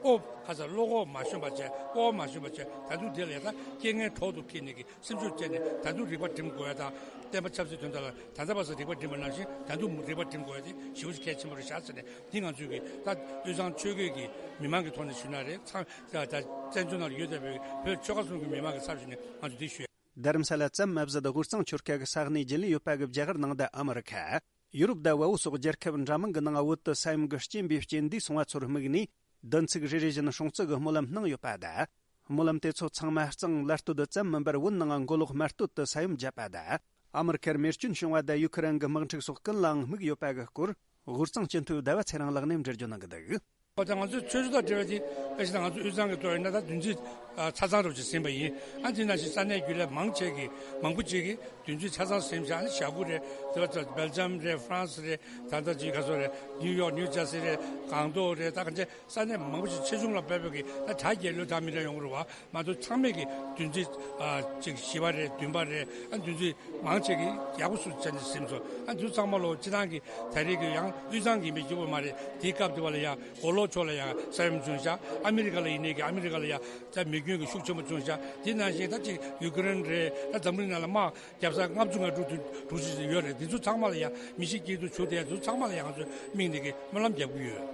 ཨོ་ཁ་ཚ་བློ་ཁོག་མ་ཞུམ་པ་བྱས། སྤོབས་པ་མ་ཞུམ་པ་བྱས། ད་དུང་དེ་ལ་ཡང་ད་རྐྱེན་ངན་གྲོགས་སུ་འཁྱེར་ནས་ཀྱི་སེམས་ཤུགས་བསྐྱེད་ནས་ད་དུང་རིག་པ་སྒྲིམ་དགོས་ཡ་དང་། བསྟན་པ་ཆབ་སྲིད་དོན་དག་ལ་ད་ལྟ་བར་དུ་རིག་པ་སྒྲིམ་པ་ནང་བཞིན་ད་དུང་རིག་པ་སྒྲིམ་དགོས་ཡ་དེ་ཞེ་པོ་ཅིག་གལ་ཆེན་པོ་རེད་ཤག་ཟེར་ནས། འདི་ང་ཚོའི་གི་ད་དབུས་གཙང་ཆོལ་ཁའི་གི་མི་མང་གི་ཐོག་ནས་ཞུས་ན་རེད། ཚང་ད་ད་བཙན་བྱོལ་ནང་ལ་ཡོད་བསྡད་པའི་བོད་ཆོལ་ཁ་གསུམ་གྱི་མི་མང་གི་ཚབ་ཞུས་ནས་ང་ཚོ་འདི་ཞུ་ཡ། རྡ་རམ་ས་ལ་ཙམ་མ་ཟད། དབུས་གཙང་ཆོལ་ཁ་གི་ས་གནས་རྒྱུན་ལས་ཡོད་པ་གི་རྒྱ་གར་ནང་དང་ཨ་མི་རི་ཁ། ཡུ་རོབ་དང་བལ་པོ་སོགས་རྒྱལ་ཁབ་འདྲ་མིན་གྱི་ནང་བོད་དུ་ས་ཡོམ་གྱི་རྐྱེན་པས་རྐྱེན་འདས་སོང་བ་ཚོར་དམིགས་ནས། བདུན་ཚིགས་རེ་རེ་བཞིན་སྲུང་བརྩི་གི་སྨོན་ལམ་གནང་ཡོད་པ་དང་། སྨོན་ལམ་དེ་ཚོ་ཚང་མ་གཙང་བླ་སྟོད་ཙམ་མིན་པར། བོད་ནང་མགོ་ལོག་སྨད་སྟོད་དུ་ས་ཡོམ་བརྒྱབ་པ་དང་། ཨ་མི་རི་ཁར་མེ་སྐྱོན་བྱུང་བ་དང་། ཡུ་ཁུ་རེན་གྱི་དམག་འཁྲུག་སོགས་ཀུན་ལའང་དམིགས་ཡོད་པ་གི་སྐོར། དབུས་གཙང་སྤྱི་འཐུས་ཟླ་བ་ཚེ་རིང་ལགས་ནས་འགྲེལ་བརྗོད་གནང་གི་འདུག་ཨོ་ད་ང་ཚོའི་ཆོས་ཕྱོགས་དང་འབྲེལ་བའི་དེ་དཔེ་བཞག་ན་ང་ཚོ་དབུས་གཙང་གི་ཐོག་ཡིན་ན་ད་བདུན་ཚིགས་ཨ་ཆ་ཚང་རོབ་ཅིག་ཟིན་པ་ཡིན། ཨ་དེ་ནང་བཞིན་ས་གནས་རྒྱུན་ལས་མང་ཆེ་གི་མང་པོ་ཅིག་གིས་བདུན་ཚིགས་ཆ་ཚང་ཟིན་བཞག་ནི་བཞག་གི་རེད། དེ་བ་ད་སྦེལ་ཇམ་རེད། ཧྥ་རན་སི་རེད། ད་ལྟ་ཅིག་ག་ཚོད་རེད། ནིའུ་ཡོག་ནིའུ་ཇར་སི་རེད། སྒང་ཏོག་རེད། ད་ག་ཚོད་ས་གནས་མང་པོ་ཞིག་ཆེ་ཆུང་ལ་དཔག་པའི་གི་ད་གྲ་རྒྱས་ལོས་ད་མི་འདྲ་ཡོང་གི་རེད་བ། མ་གཏོགས་ཚང་མས་གི་བདུན་ཚིགས་ཨ་ཅིག་བཞི་པ་རེད། བདུན་པ་རེད། ཨ་བདུན་ཚིགས་མང་ཆེ་གི་ཡག་པོ་སུ་བྱས་ནས་ཟིན་སོང་། ཨ་འདི་ཚང་མ་ལོ་སྤྱི་བཏང་གི་ད་རེས་གི་ཡང་དབུས་གཙང་གི་མི་སྐྱོ་པོ་མ་རེད། དེའི་སྐབས་དེ་བ་ལ་ཡང་མགོ་ལོག་ཕྱོགས་ལ་ཡང་ས་ཡོམ་བྱུང་ཤག་ཨ་མི་རི་ཀ་ལ་ཡིན་ནའི་གི་ཨ་མི་རི་ཀ་ལ་ཡང་ད་མེ་སྐྱོན་གི་ཤུགས་ཆེན་པོ་བྱུང་ཤག་དེ་ནང་བཞིན་ད་ཅིག་ཡུ་ཀེ་རེན་རེད། ད་འཛམ་བུ་གླིང་ནང་ལ་དམག་བརྒྱབ་ས་ལྔ་བཅུ་ང་དྲུག་དྲུག་ཅུ་ཡོད་རེད། དེ་ཚོ་ཚང་མ་ལ་ཡང་མི་ཤི་རྐྱེན་དུ་གྱུར་དེ་ཚོ་ཚང་མ་ལ་ཡང་ང་ཚོས་དམིགས་ནས་གི་སྨོན་ལམ་རྒྱབ་གི་ཡོད།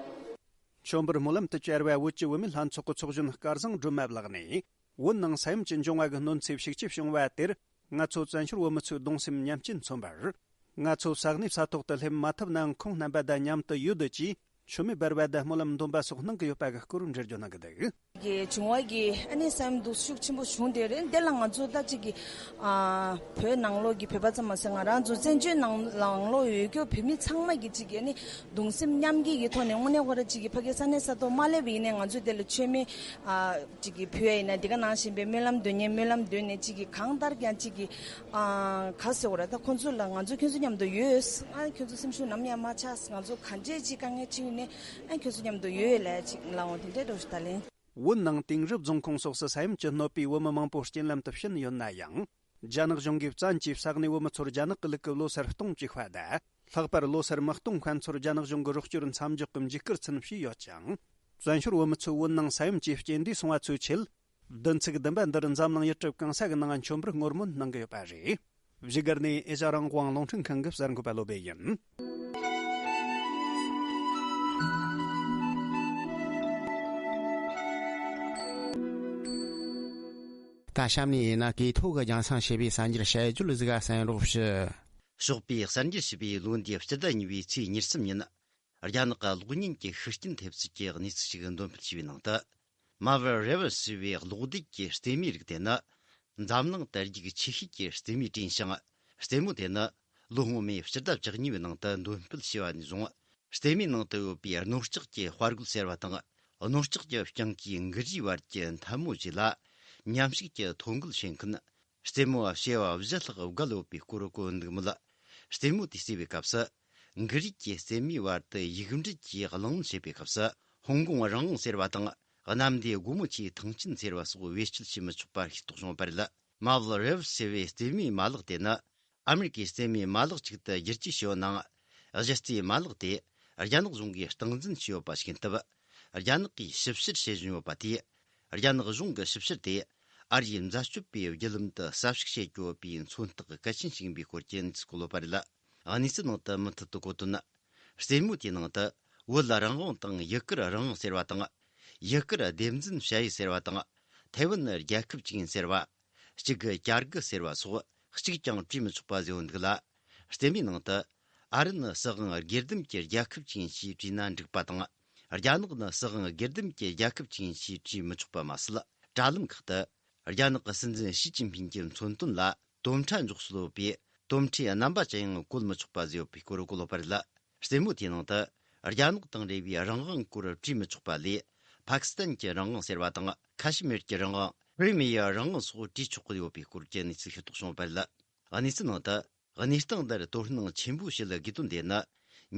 མཆོད་འབུལ་སྨོན་ལམ་དུ་བཅར་བའི་བོད་ཀྱི་བུད་མེད་ལྷན་ཚོགས་ཀྱི་ཚོགས་གཞོན་སྐལ་བཟང་སྒྲོལ་མ་ལགས་ནས། བོད་ནང་ས་ཡོམ་གྱི་འབྱུང་བ་གི་གནོད་འཚེ་ཤུགས་ཆེ་བྱུང་བ་དེར། ང་ཚོ་བཙན་བྱོལ་བོད་མི་ཚོས་གདུང་སེམས་མཉམ་སྐྱེད་མཚོན་པར། ང་ཚོ་ས་གནས་ས་ཐོག་ཏུ་སླེབས་མ་ཐུབ་ནའང་ཁོང་རྣམ་པ་དང་མཉམ་དུ་ཡོད་ཅེས། མཆོད་མེ་སྦར་བ་དང་སྨོན་ལམ་འདོན་པ་སོགས་གནང་གི་ཡོད་པ་གི་སྐོར་འགྲེལ་བརྗོད་གནང་གི་འདུག་གི་བྱུང་བ་གི་ཨ་ནི་ས་ཡོམ་འདུག་ཤུགས་ཆེན་པོ་བྱུང་དེ་རེད། དེ་ལ་ང་ཚོ་ད་ཅིག་གི་ཨ་བོད་ནང་ལོགས་ཀྱི་བོད་པ་ཙམ་མ་ཟད་ང་རང་ཚོ་བཙན་བྱོལ་ནང་ནང་ལོགས་ཡོད་རྒྱུ་བོད་མི་ཚང་མ་གི་ཅིག་གི་ཨ་ནི་གདུང་སེམས་མཉམ་སྐྱེད་ཀྱི་ཐོག་ནས་དངོས་གནས་ཁོ་རང་ཅིག་གི་ཕ་གི་ས་གནས་ས་ཐོག་མ་སླེབས་པ་ཡིན་ནའི་ང་ཚོས་དེ་ལ་མཆོད་མེ་ཨ་ཅིག་གི་ཕུལ་ཡ་ཡིན་ན། དེ་ག་ནང་བཞིན་པའི་སྨོན་ལམ་འདོན་མཁན་སྨོན་ལམ་འདོན་ནས་ཅིག་གི་གང་ལྟར་ཀྱང་ཅིག་གི་ཨ་ག་ཟེར་བ་རེད། ད་ཁོང་ཚོ་ལ་ང་ཚོ་ཁྱོད་ཚོ་མཉམ་དུ་ཡོད། ཨ་ཁྱོད་ཚོ་སེམས་ཤུགས་ནམ་ཡང་མ་ཆག་ང་ཚོ་གང་འདྲས་ཅིག་དཀའ་ངལ་ཅིག་ཡིན་ནའི་ཨ་ཁྱོད་ཚོ་མཉམ་དུ་ཡོད་ལབ་ཅིག་ལབ་འོང་། དེ་འདྲས་འགྲོ་ཞུ་ད་ལན། བོད་ནང་དིང་རི་རྫོང་ཁོངས་སོགས་སུ་ས་ཡོམ་གྱིས་གནོད་པའི་བོད་མི་མང་པོ་རྐྱེན་ལམ་དུ་ཕྱིན་ཡོད་ན་ཡང་། རྒྱ་ནག་གཞུང་གིས་བཙན་གྱིས་ས་གནས་བོད་མི་ཚོར་རྒྱ་ནག་གི་ལུགས་ཀྱི་ལོ་སར་གཏོང་བཅུག་པ་དང་། ལྷག་པར་ལོ་སར་མི་གཏོང་མཁན་ཚོར་རྒྱ་ནག་གཞུང་གི་རོགས་སྐྱོར་མཚམས་འཇོག་གི་འཇིགས་སྐུལ་ཚུན་ཕྱིན་ཡོད་ཅིང་། བཙན་བྱོལ་བོད་མི་ཚོས་བོད་ནང་ས་ཡོམ་གྱིས་རྐྱེན་འདས་སོང་བ་ཚོའི་ཆེད། བདུན་ཚིགས་བདུན་པ་འདིར་འཛམ་གླིང་ཡུལ་གྲུ་གང་ས་གི་ནང་མཆོད་འབུལ་ངོར་སྨོན་གནང་གི་ཡོད་པ་རེད། བཞུགས་སྒར་ནས་ཨེ་ཤ་རང་དབང་རླུང་འཕྲིན་ཁང་གི་གསར་འགོད་པ་བློ་བྷེ་ཡིན། ད་གཤམ་ནས་ཡིན་ན་གོས་ཐོག་གི་རྒྱང་སྲིང་བྱས་པའི་གསར་འགྱུར་དཔྱད་བརྗོད་ཟིག་ག་གསན་རོགས་ཞུ། ཞོགས་པའི་གསར་འགྱུར་ཞུས་པའི་ལོ་འདིའི་སྤྱི་ཟླ་གཉིས་པའི་ཚེས་ཉེར་གསུམ་ཉིན། རྒྱ་ནག་གི་གློག་བརྙན་གྱི་ཤུགས་རྐྱེན་ཐེབས་ཚུལ་གྱི་གནས་ཚུལ་ཞིག་འདོན་སྤེལ་བྱས་པའི་ནང་དུ། Maverick Rev ཞེས་པའི་གློག་རྡུལ་གྱི་རྩེད་མོའི་རིགས་དེ་ནི། འཛམ་གླིང་དུ་རྒྱུག་ཆེ་ཤོས་ཀྱི་རྩེད་མོའི་གྲས་ཤིང་། རྩེད་མོ་དེ་ནི། ལོ་སྔོན་མའི་སྤྱི་ཟླ་བཅུ་གཉིས་པའི་ནང་དུ་འདོན་སྤེལ་བྱས་པ་ནས་བཟུང་། རྩེད་མོའི་ནང་དུ་ཡོད་པའི་རྣོ་ལྕགས་ཀྱི་དཔའ་རྒོད་ཟེར་བ་དང་། རྣོ་ལྕགས་ཀྱི་རྐྱང་གའི་མགུལ་རིས་བར་གྱི་འཐབ་མོ་བཅས་ལ། མཉམ་ཞུགས་ཀྱི་ཐོ་འགོད་བྱེད་མཁན། རྩེད་མོ་བ་བྱེ་བ་བཞི་ལྷག་བརྒལ་ཡོད་པའི་སྐོར་བཀོད་འདུག་མོད། རྩེད་མོ་དེ་རྩེ་བའི་སྐབས་སུ། མགུལ་རིས་ཀྱི་རྩེད་མོའི་བར་དུ་ཡིག་འབྲུ་གྱིས་གླེང་མོལ་བྱེད་པའི་སྐབས་སུ། ཧོང་ཀོང་རང་དབང་ཟེར་བ་དང་། གནམ་བདེ་སྒོ་མོ་ཆེའི་ཐང་ཆེན་ཟེར་བ་སོགས་བེད་སྤྱོད་བྱེད་མི་ཆོག་པ་ཤེས་རྟོགས་བྱུང་བ་རེད། མར་བེལ་རི་ཝར་ཟེར་བའི་རྩེད་མོའི་མ་ལག་དེ་ནི། ཨ་མེ་རི་ཀའི་རྩེད་མོའི་མ་ལག་ཅིག་ཏུ་བསྒྱུར་བཅོས་བྱས་ཡོད་ནའང་། གཞི་རྩའི་མ་ལག་དེ་རྒྱ་ནག་གཞུང་གིས་སྟངས་འཛིན་བྱས་ཡོད་པ་ཞིག་ཡིན་སྟབས། རྒྱ་ནག་གིས་ཞིབ་བཤེར་བྱེད་བཞིན་ཡོད་པ་དེས། རྒྱ་ནག་གཞུང་གི་ཞིབ་བཤེར་དེ་ཨ་རིའི་འཛད་སྤྱོད་པའི་བརྒྱུད་ལམ་དུ་གསལ་བཤིག་བྱེད་ཀྱི་ཡོད་པའི་མཚོན་རྟགས་གལ་ཆེན་ཞིག་ཡིན་པའི་སྐོར་གྱི་གནས་ཚུལ་གོ་ལོ་པ་རེད། གནས་ཚུལ་ནང་དུ་མུ་མཐུད་དུ་གོ་དོན། རྩེད་མོ་དེའི་ནང་དུ་བོད་རང་དབང་དང་ཡུ་གུར་རང་དབང་ཟེར་བ་དང་། ཡུ་གུར་སྡེ་འཛིན་བྱ་ཡུལ་ཟེར་བ་དང་། ཐའེ་ཝན་ནི་རྒྱལ་ཁབ་ཅིག་ཡིན་ཟེར་བ། གཅིག་གི་བྱ་དགའ་ཟེར་བ་སོགས་གཅིག་ཀྱང་བྲིས་མི་ཆོག་པ་བཟོས་ཡོད་འདུག་ལ། རྩེད་མོའི་ནང་དུ། ཨ་རི་ནི་སྲིད་དབང་སྒེར་སྡེམ་གྱི་རྒྱལ་ཁབ་ཅིག་ཡིན་ཞེས་བྲིས་ན་འགྲིག་པ་དང་། རྒྱ་ནག་ནི་སྲིད་དབང་སྒེར་སྡེམ་གྱི་རྒྱལ་ཁབ་ཅིག་ཡིན་ཞེས་བྲིས་མི་ཆོག་པ་མ་ཟད། དྲ་ལམ་ཁག་ཏུ། རྒྱ་ནག་གི་སྲིད་འཛིན་ཞི་ཅིན་ཕིན་གྱི་མཚོན་དོན་ལ་དོམ་ཁྲ་འཇོག་སྲོལ་ཡོད་པས། དོམ་ཁྲའི་རྣམ་པ་ཅན་ཡང་བཀོལ་མི་ཆོག་པ་བཟོས་ཡོད་པའི་སྐོར་གོ་ལོ་པ་རེད། རྩེད་མོ་དེའི་ནང་དུ། རྒྱ་ནག་དང་འབྲེལ་བའི་རང་དབང་སྐོར་བྲིས་མི་ཆོག་པ་ལས། ཕ་ཀི་སི་ཐན་གྱི་རང་དབང་ཟེར་བ་དང་། ཁ་ཤི་མིར་གྱི་རང་དབང་། ཁི་རི་མི་ཡའི་རང་དབང་སོགས་བྲིས་ཆོག་གི་ཡོད་པའི་སྐོར་གྱི་གནས་ཚུལ་ཤེས་རྟོགས་བྱུང་བ་རེད། གནས་ཚུལ་ནང་དུ། གནས་སྟངས་འདིར་དོ་སྣང་ཆེན་པོ་བྱེད་དགོས་དོན་དེ་ནི།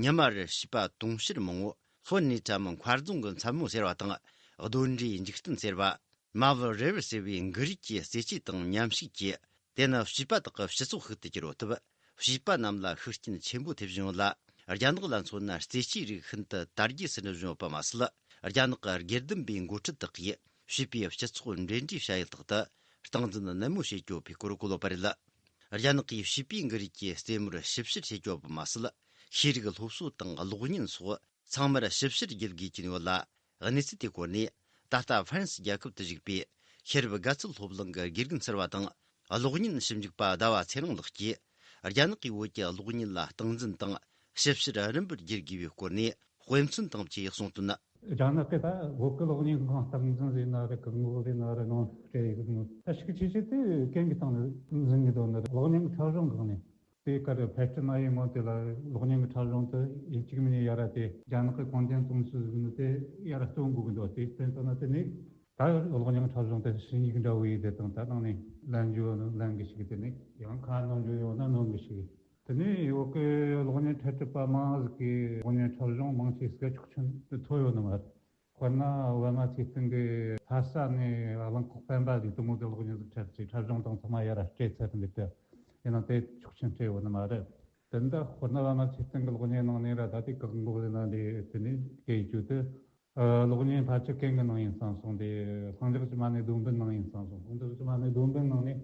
ཉི་མ་རེར་བྱིས་པ་དུང་ཕྱུར་མང་བོ་ལྷོ་ནེ་ཊམ་མཁར་རྫོང་གི་མཚན་མོ་ཟེར་བ་དང་། གདོན་འདྲེའི་འཇིག་རྟེན་ཟེར་བ། མར་བེལ་རི་ཝར་ཟེར་བའི་འགུལ་རིས་ཀྱི་རྩེད་ཆས་དང་མཉམ་ཞུགས་ཀྱིས། དེ་ནི་བྱིས་པ་དག་གི་སྤྱི་ཚོགས་ཤིག་ཏུ་གྱུར་ཡོད་སྟབས། བྱིས་པ་རྣམས་ལ་ཤུགས་རྐྱེན་ཆེན་པོ་ཐེབས་བཞིན་ཡོད་ལ། རྒྱ་ནག་ལ་མཚོན་ན། རྩེད་ཆས་རིགས་ཤིན་ཏུ་དར་རྒྱས་སུ་འགྲོ་བཞིན་ཡོད་པ་མ་ཟད། རྒྱ་ནག་གི་སྒེར་སྡེམ་པའི་འགོ་ཁྲིད་དག་གིས་བྱིས་པའི་སྤྱི་ཚོགས་འབྲེལ་འདྲིས་བྱ་ཡུལ་དག་ཏུ་སྟངས་འཛིན་ནན་མོ་བྱེད་ཀྱི་ཡོད་པའི་སྐོར་གོ་ལོ་པ་རེད། རྒྱ་ནག་གིས་བྱིས་པའི་འགུལ་རིས་ཀྱི་རྩེད་མོར་ཞིབ་བཤེར་བྱེད་ཀྱི་ཡོད་པ་མ་ཟད། ཤེས་རིག་སློབ་གསོ་དང་གློག་བརྙན་སོགས། ཚང་མར་ཞིབ་བཤེར་བརྒྱུད་དགོས་ཀྱིན་ཡོད་ལ། གནས་ཚུལ་དེའི་སྐོར་ནས། ད་ལྟ་ཧྥ་རན་སི་རྒྱལ་ཁབ་ཏུ་བཞུགས་པའི་ཤེས་རབ་དགའ་ཚལ་སློབ་གླིང་གི་དགེ་རྒན་ཟུར་པ་དང་། གློག་བརྙན་ཞིབ་འཇུག་པ་ཟླ་བ་ཚེ་རིང་ལགས་ཀྱིས། རྒྱ་ནག་གིས་བོད་ཀྱི་གློག་བརྙན་ལ་སྟངས་འཛིན་དང་། ཞིབ་བཤེར་རིམ་པར་བརྒྱུད་དགོས་པའི་སྐོར་ནས་དཔེ་མཚོན་དང་བཅས་གསུངས་དོན། རྒྱ་ནག་གིས་ད་བོད་ཀྱི་གློག་བརྙན་གང་སྟངས་འཛིན་ཟེར་ན་རེད། བཀག་འགོག་ཟེར་ན་རེད། ནང་སྤྲད་ཡོད་ནོ། ད་ཤུགས་ཆེ་ཆེ་དེ་གན་གྱི་སྟེང་ནས་འཛིན་གྱི་འདུག་ནི་རེད། གློག་བརྙན་གྱི་འཁྲབ་གཞུང་སྒང་ནས། དེ་ག་རེ་ཕལ་ཆེར་ན་ཡི་སྔོན་དེ་ལ་གློག་བརྙན་གྱི་འཁྲབ་གཞུང་དེ་ཡིན་གཅིག་མིན་གཉིས་ཡར་ར་དེ་རྒྱ་ནག་གི་གོང་ཅན་ཙུང་སུ་ཟིག་ནི་དེ་ཡར་ར་སྟོན་དགོས་ཀྱི་འདུག་དེ་བསྟན་ཙང་ན་དེ་ནས་ད་གློག་བརྙན་གྱི་འཁྲབ་གཞུང་དེ་ཞི་ཉིག་འདྲ་བོ་ཡིན། དེ་དང་ད་ནང་ནས་ལན་རྒྱུ་ཡོད་ན་ལན་གྱི་ཞིག་དེ་ནས་ཡང་ཁ་ནོན་རྒྱུ་ཡོད་ན་ནོན་གྱི་ཞིག་དེ་ནས་བོད་ཀྱི་གློག་བརྙན་འཁྲབ་ཁྲིད་པ་མང་ཟིག་གིས་གློག་བརྙན་འཁྲབ་གཞུང་མང་ཆེ་ཟིག་ཆོག་མཆན་དེ་ཐོབ་ཡོད་ནི་མ་རེད། དཔེར་ན་པད་མ་ཚེ་བརྟན་གྱིས་ལྷ་ས་ནས་རླངས་འཁོར་སྤེན་པ་ཟིག་དེ་མོ་དེ་གློག་བརྙན་ཟིག་འཁྲབ་ཚེ་འཁྲབ་གཞུང་དང་ཚང་མ་ཡར་ར་སྤྲད་ཚར་འདུག་གི། ཡིན་ནའང་དེ་ཆོག་མཆན་སྤྲད་ཡོད་ནི་མ་རེད། དེ་འདྲ་དཔེར་ན་པད་མ་ཚེ་བརྟན་གྱི་གློག་བརྙན་ནང་ནས་ར་ད་དེ་བཀག་འགོག་ཟེར་ན་འདི་དེ་ནས་སྐད་ཡིག་བརྗོད་དུ། ཨ། གློག་བརྙན་ཕལ་ཆེར་གན་གྱི་ནང་ཡིན་བསམ་སོང་། དེ་ལྷིང་འཇགས་ཀྱི་མ་གནས་སྡོམ་པའི་ནང་ཡིན་བསམ་སོང་། ལྷིང་འཇགས་ཀྱི་མ་གནས་སྡོམ་པའི་ནང་ནས།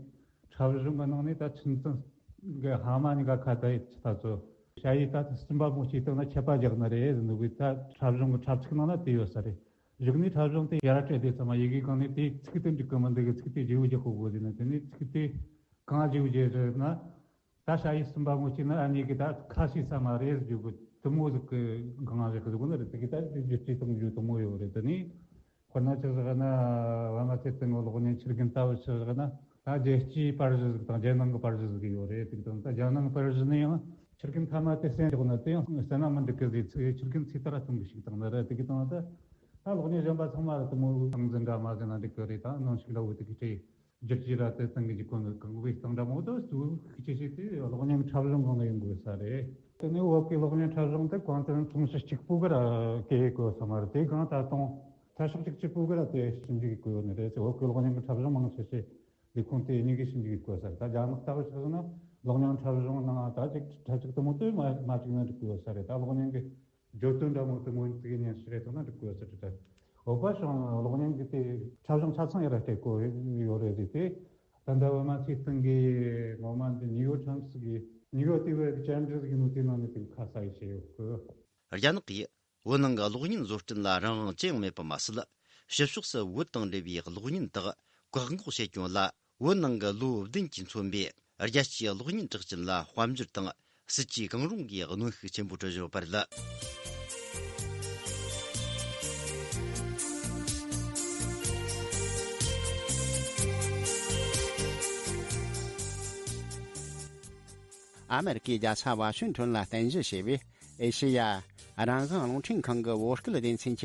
འཁྲབ་གཞུང་གི་ནང་ནས་ད་ཆུ་མཛོད་གི་ཕ་མ་གཉིས་ཀ་ཁ་བརྡ་ཡིན་ཆི་ད་ཚོ། ཞ་ཡིས་ད་སུན་པ་མོ་སྐྱེས་བཏང་ན་ཆད་པ་རྒྱག་ནི་རེད་ཟེར་ནོ་གི། ད་འཁྲབ་གཞུང་གི་འཁྲབ་ཚིག་ནང་ན་དེ་ཡོད་ས་རེད། གཞུག་ནས་འཁྲབ་གཞུང་དེ་ཡར་སྤྲད་དུས་ཙམ་པ་ཡི་གེ་གང་ནས་དེ་ཚིག་དེ་འགྲིག་གི་མི་འདུག་གི། ཚིག་དེ་བརྗེ་པོ་རྒྱག་དགོས་གོ་ཟེར་ནས། དེ་ནས་ཚིག་དེ་གང་བརྗེ་པོ་བརྗེ་རེད་ན། ད་ཞ་ཡིས་སུན་པ་མོ་སྐྱེས་ན་ཨ་མྱེས་གི་ད་ཁ་ཤས་ས་མ་རེད་ཟེར་རྒྱུ་གི་དེ་མོ་ཟིག་གི་གང་རེད་གི་ཟེར་གོ་ནི་རེད། དེ་གི་ད་དེ་བརྗོད་བྱའི་སྟེང་བརྗོད་དེ་མོ་ཡོད་རེད། དེ་ནས། དཔེར་ན་ཆི་ཟེར་ན། པད་མ་ཚེ་བརྟན་གྱི་གློག་བརྙན་ཆི་རྒན་ལྟ་བུ་ཆི་ཟེར་ན། ད་རྒྱལ་སྤྱིའི་པར་གཞི་ཟིག་དང་རྒྱལ་ནང་གི་པར་གཞི་ཟིག་ཡོད་རེད། དེ་གི་དང་ད་རྒྱལ་ནང་གི་པར་གཞི་ནི་ཡང་ཆི་རྒན་ཐ་མ་དེ་གསན་ཆོག་ན་དེ་ཡང་གསན་ན་མི་འགྲིག་གི་ཟེར་ཚིག་ཆི་རྒན་ཚིག་ལྟར་གཏོང་གི་ཞིག་དང་ནི་རེད། དེ་གི་དང་ད་ད་གློག་བརྙན་གཞན་པ་ཚང་མ་ར་དེ་མོ་སྟངས་འཛིན་འདྲ་མ་ཟེར་ན་འགྲིག་གི་རེད། ད་གནོན་ཤུགས་འདྲ་བོ་དེ་གི་སྤྲད་བསྒྱུར་བཅོས་ར་དེ་སྟེང་གི་འཇིགས་སྐུལ་གང་གི་སྟངས་འདྲ་མོ་དེ་གཙོ་བོ་ཤུགས་ཆེ་ཤོས་དེ་གློག་བརྙན་འཁྲབ་གཞུང་སྒང་ལ་ཡོང་དགོས་ས་རེད། དེ་ནས་བོད་ཀྱི་གློག་བརྙན་འཁྲབ་གཞུང་དེ་གོང་དུ་ཙུང་སུ་གཅིག་པུ་གི་ར་སྐད་ཡིག་དགོས་ས་མ་རེད། དེ་གང་ད་དུང་ས་ཕྱོགས་གཅིག་གཅིག་པུ་གི་ར་དེ་ཞིབ་འཇུག་དགོས་ནི་རེད། བོད་ཀྱི་གློག་བརྙན་གྱི་འཁྲབ་གཞུང་མང་ཆེ་ཤོས་ལས་ཁུངས་དེ་གཉིས་ཀྱིས་ཞིབ་འཇུག་དགོས་ས་རེད། ད་རྒྱ་ནག་ལྟ་བུ་ཆ་བཞག་ན་གློག་བརྙན་འཁྲབ་གཞུང་ནང་ད་ཅིག་འཁྲབ་ཅིག་དེ་མོ་དེ་མ་མ་བཅུག་ན་འགྲིག་དགོས་ས་རེད། ད་གློག་བརྙན་གྱི་བརྗོད་དོན་འདྲ་མོ་དེ་མོ་ཡིན་ཚིག་ཉན་ཞིག་རེད་ཐུབ་ན་འགྲིག་དགོས་ས་རེད། ད་འོ་པ་ཤང་གློག་བརྙན་གྱི་དེ་འཁྲབ་གཞུང་ཆ་ཚང་ཡར་སྤྲད་དགོས་ཡོད་རེད་ཟེར་ཏེ། ད་ལྟ་པད་མ་ཚེ་བརྟན་གྱིས་ངོ་མ་འདི་ནིའུ་ཡོག་ཊའིམ་སི་གི་ནིའུ་ཡོག་དེ་བས་བཅར་འདྲི་ཟིག་ཡིན་ནོ་དེ་ནང་ནས་དེ་ཁ་གསལ་བྱས་ཡོད་གི། རྒྱ་ནག་གིས་བོད་ནང་གི་གློག་བརྙན་བཟོ་སྐྲུན་ལ་རང་དབང་ཅི་ཡང་མེད་པ་མ་ཟད། ཕྱི་ཕྱོགས་སུ་བོད་དང་འབྲེལ་བའི་གློག་བརྙན་དག་བཀག་འགོག་བྱེད་རྐྱང་ལ། བོད་ནང་གི་ལོ་བདུན་གྱིས་མཚོན་པའི་རྒྱལ་སྤྱིའི་གློག་བརྙན་གྲགས་ཅན་ལ་དཔལ་འབྱོར་དང་སྲིད་ཇུས་གང་རུང་གིས་གནོན་ཤུགས་ཆེན་པོ་སྤྲོད་བཞིན་ཡོད་པ་རེད། ཨ་མེ་རི་ཀའི་རྒྱལ་ས་ཝ་ཤིང་ཊོན་ལ་རྟེན་གཞི་བྱས་པའི་ཨེ་ཤེ་ཡ་རང་དབང་རླུང་འཕྲིན་ཁང་གི་བོད་སྐད་སྡེ་ཚན་གྱི་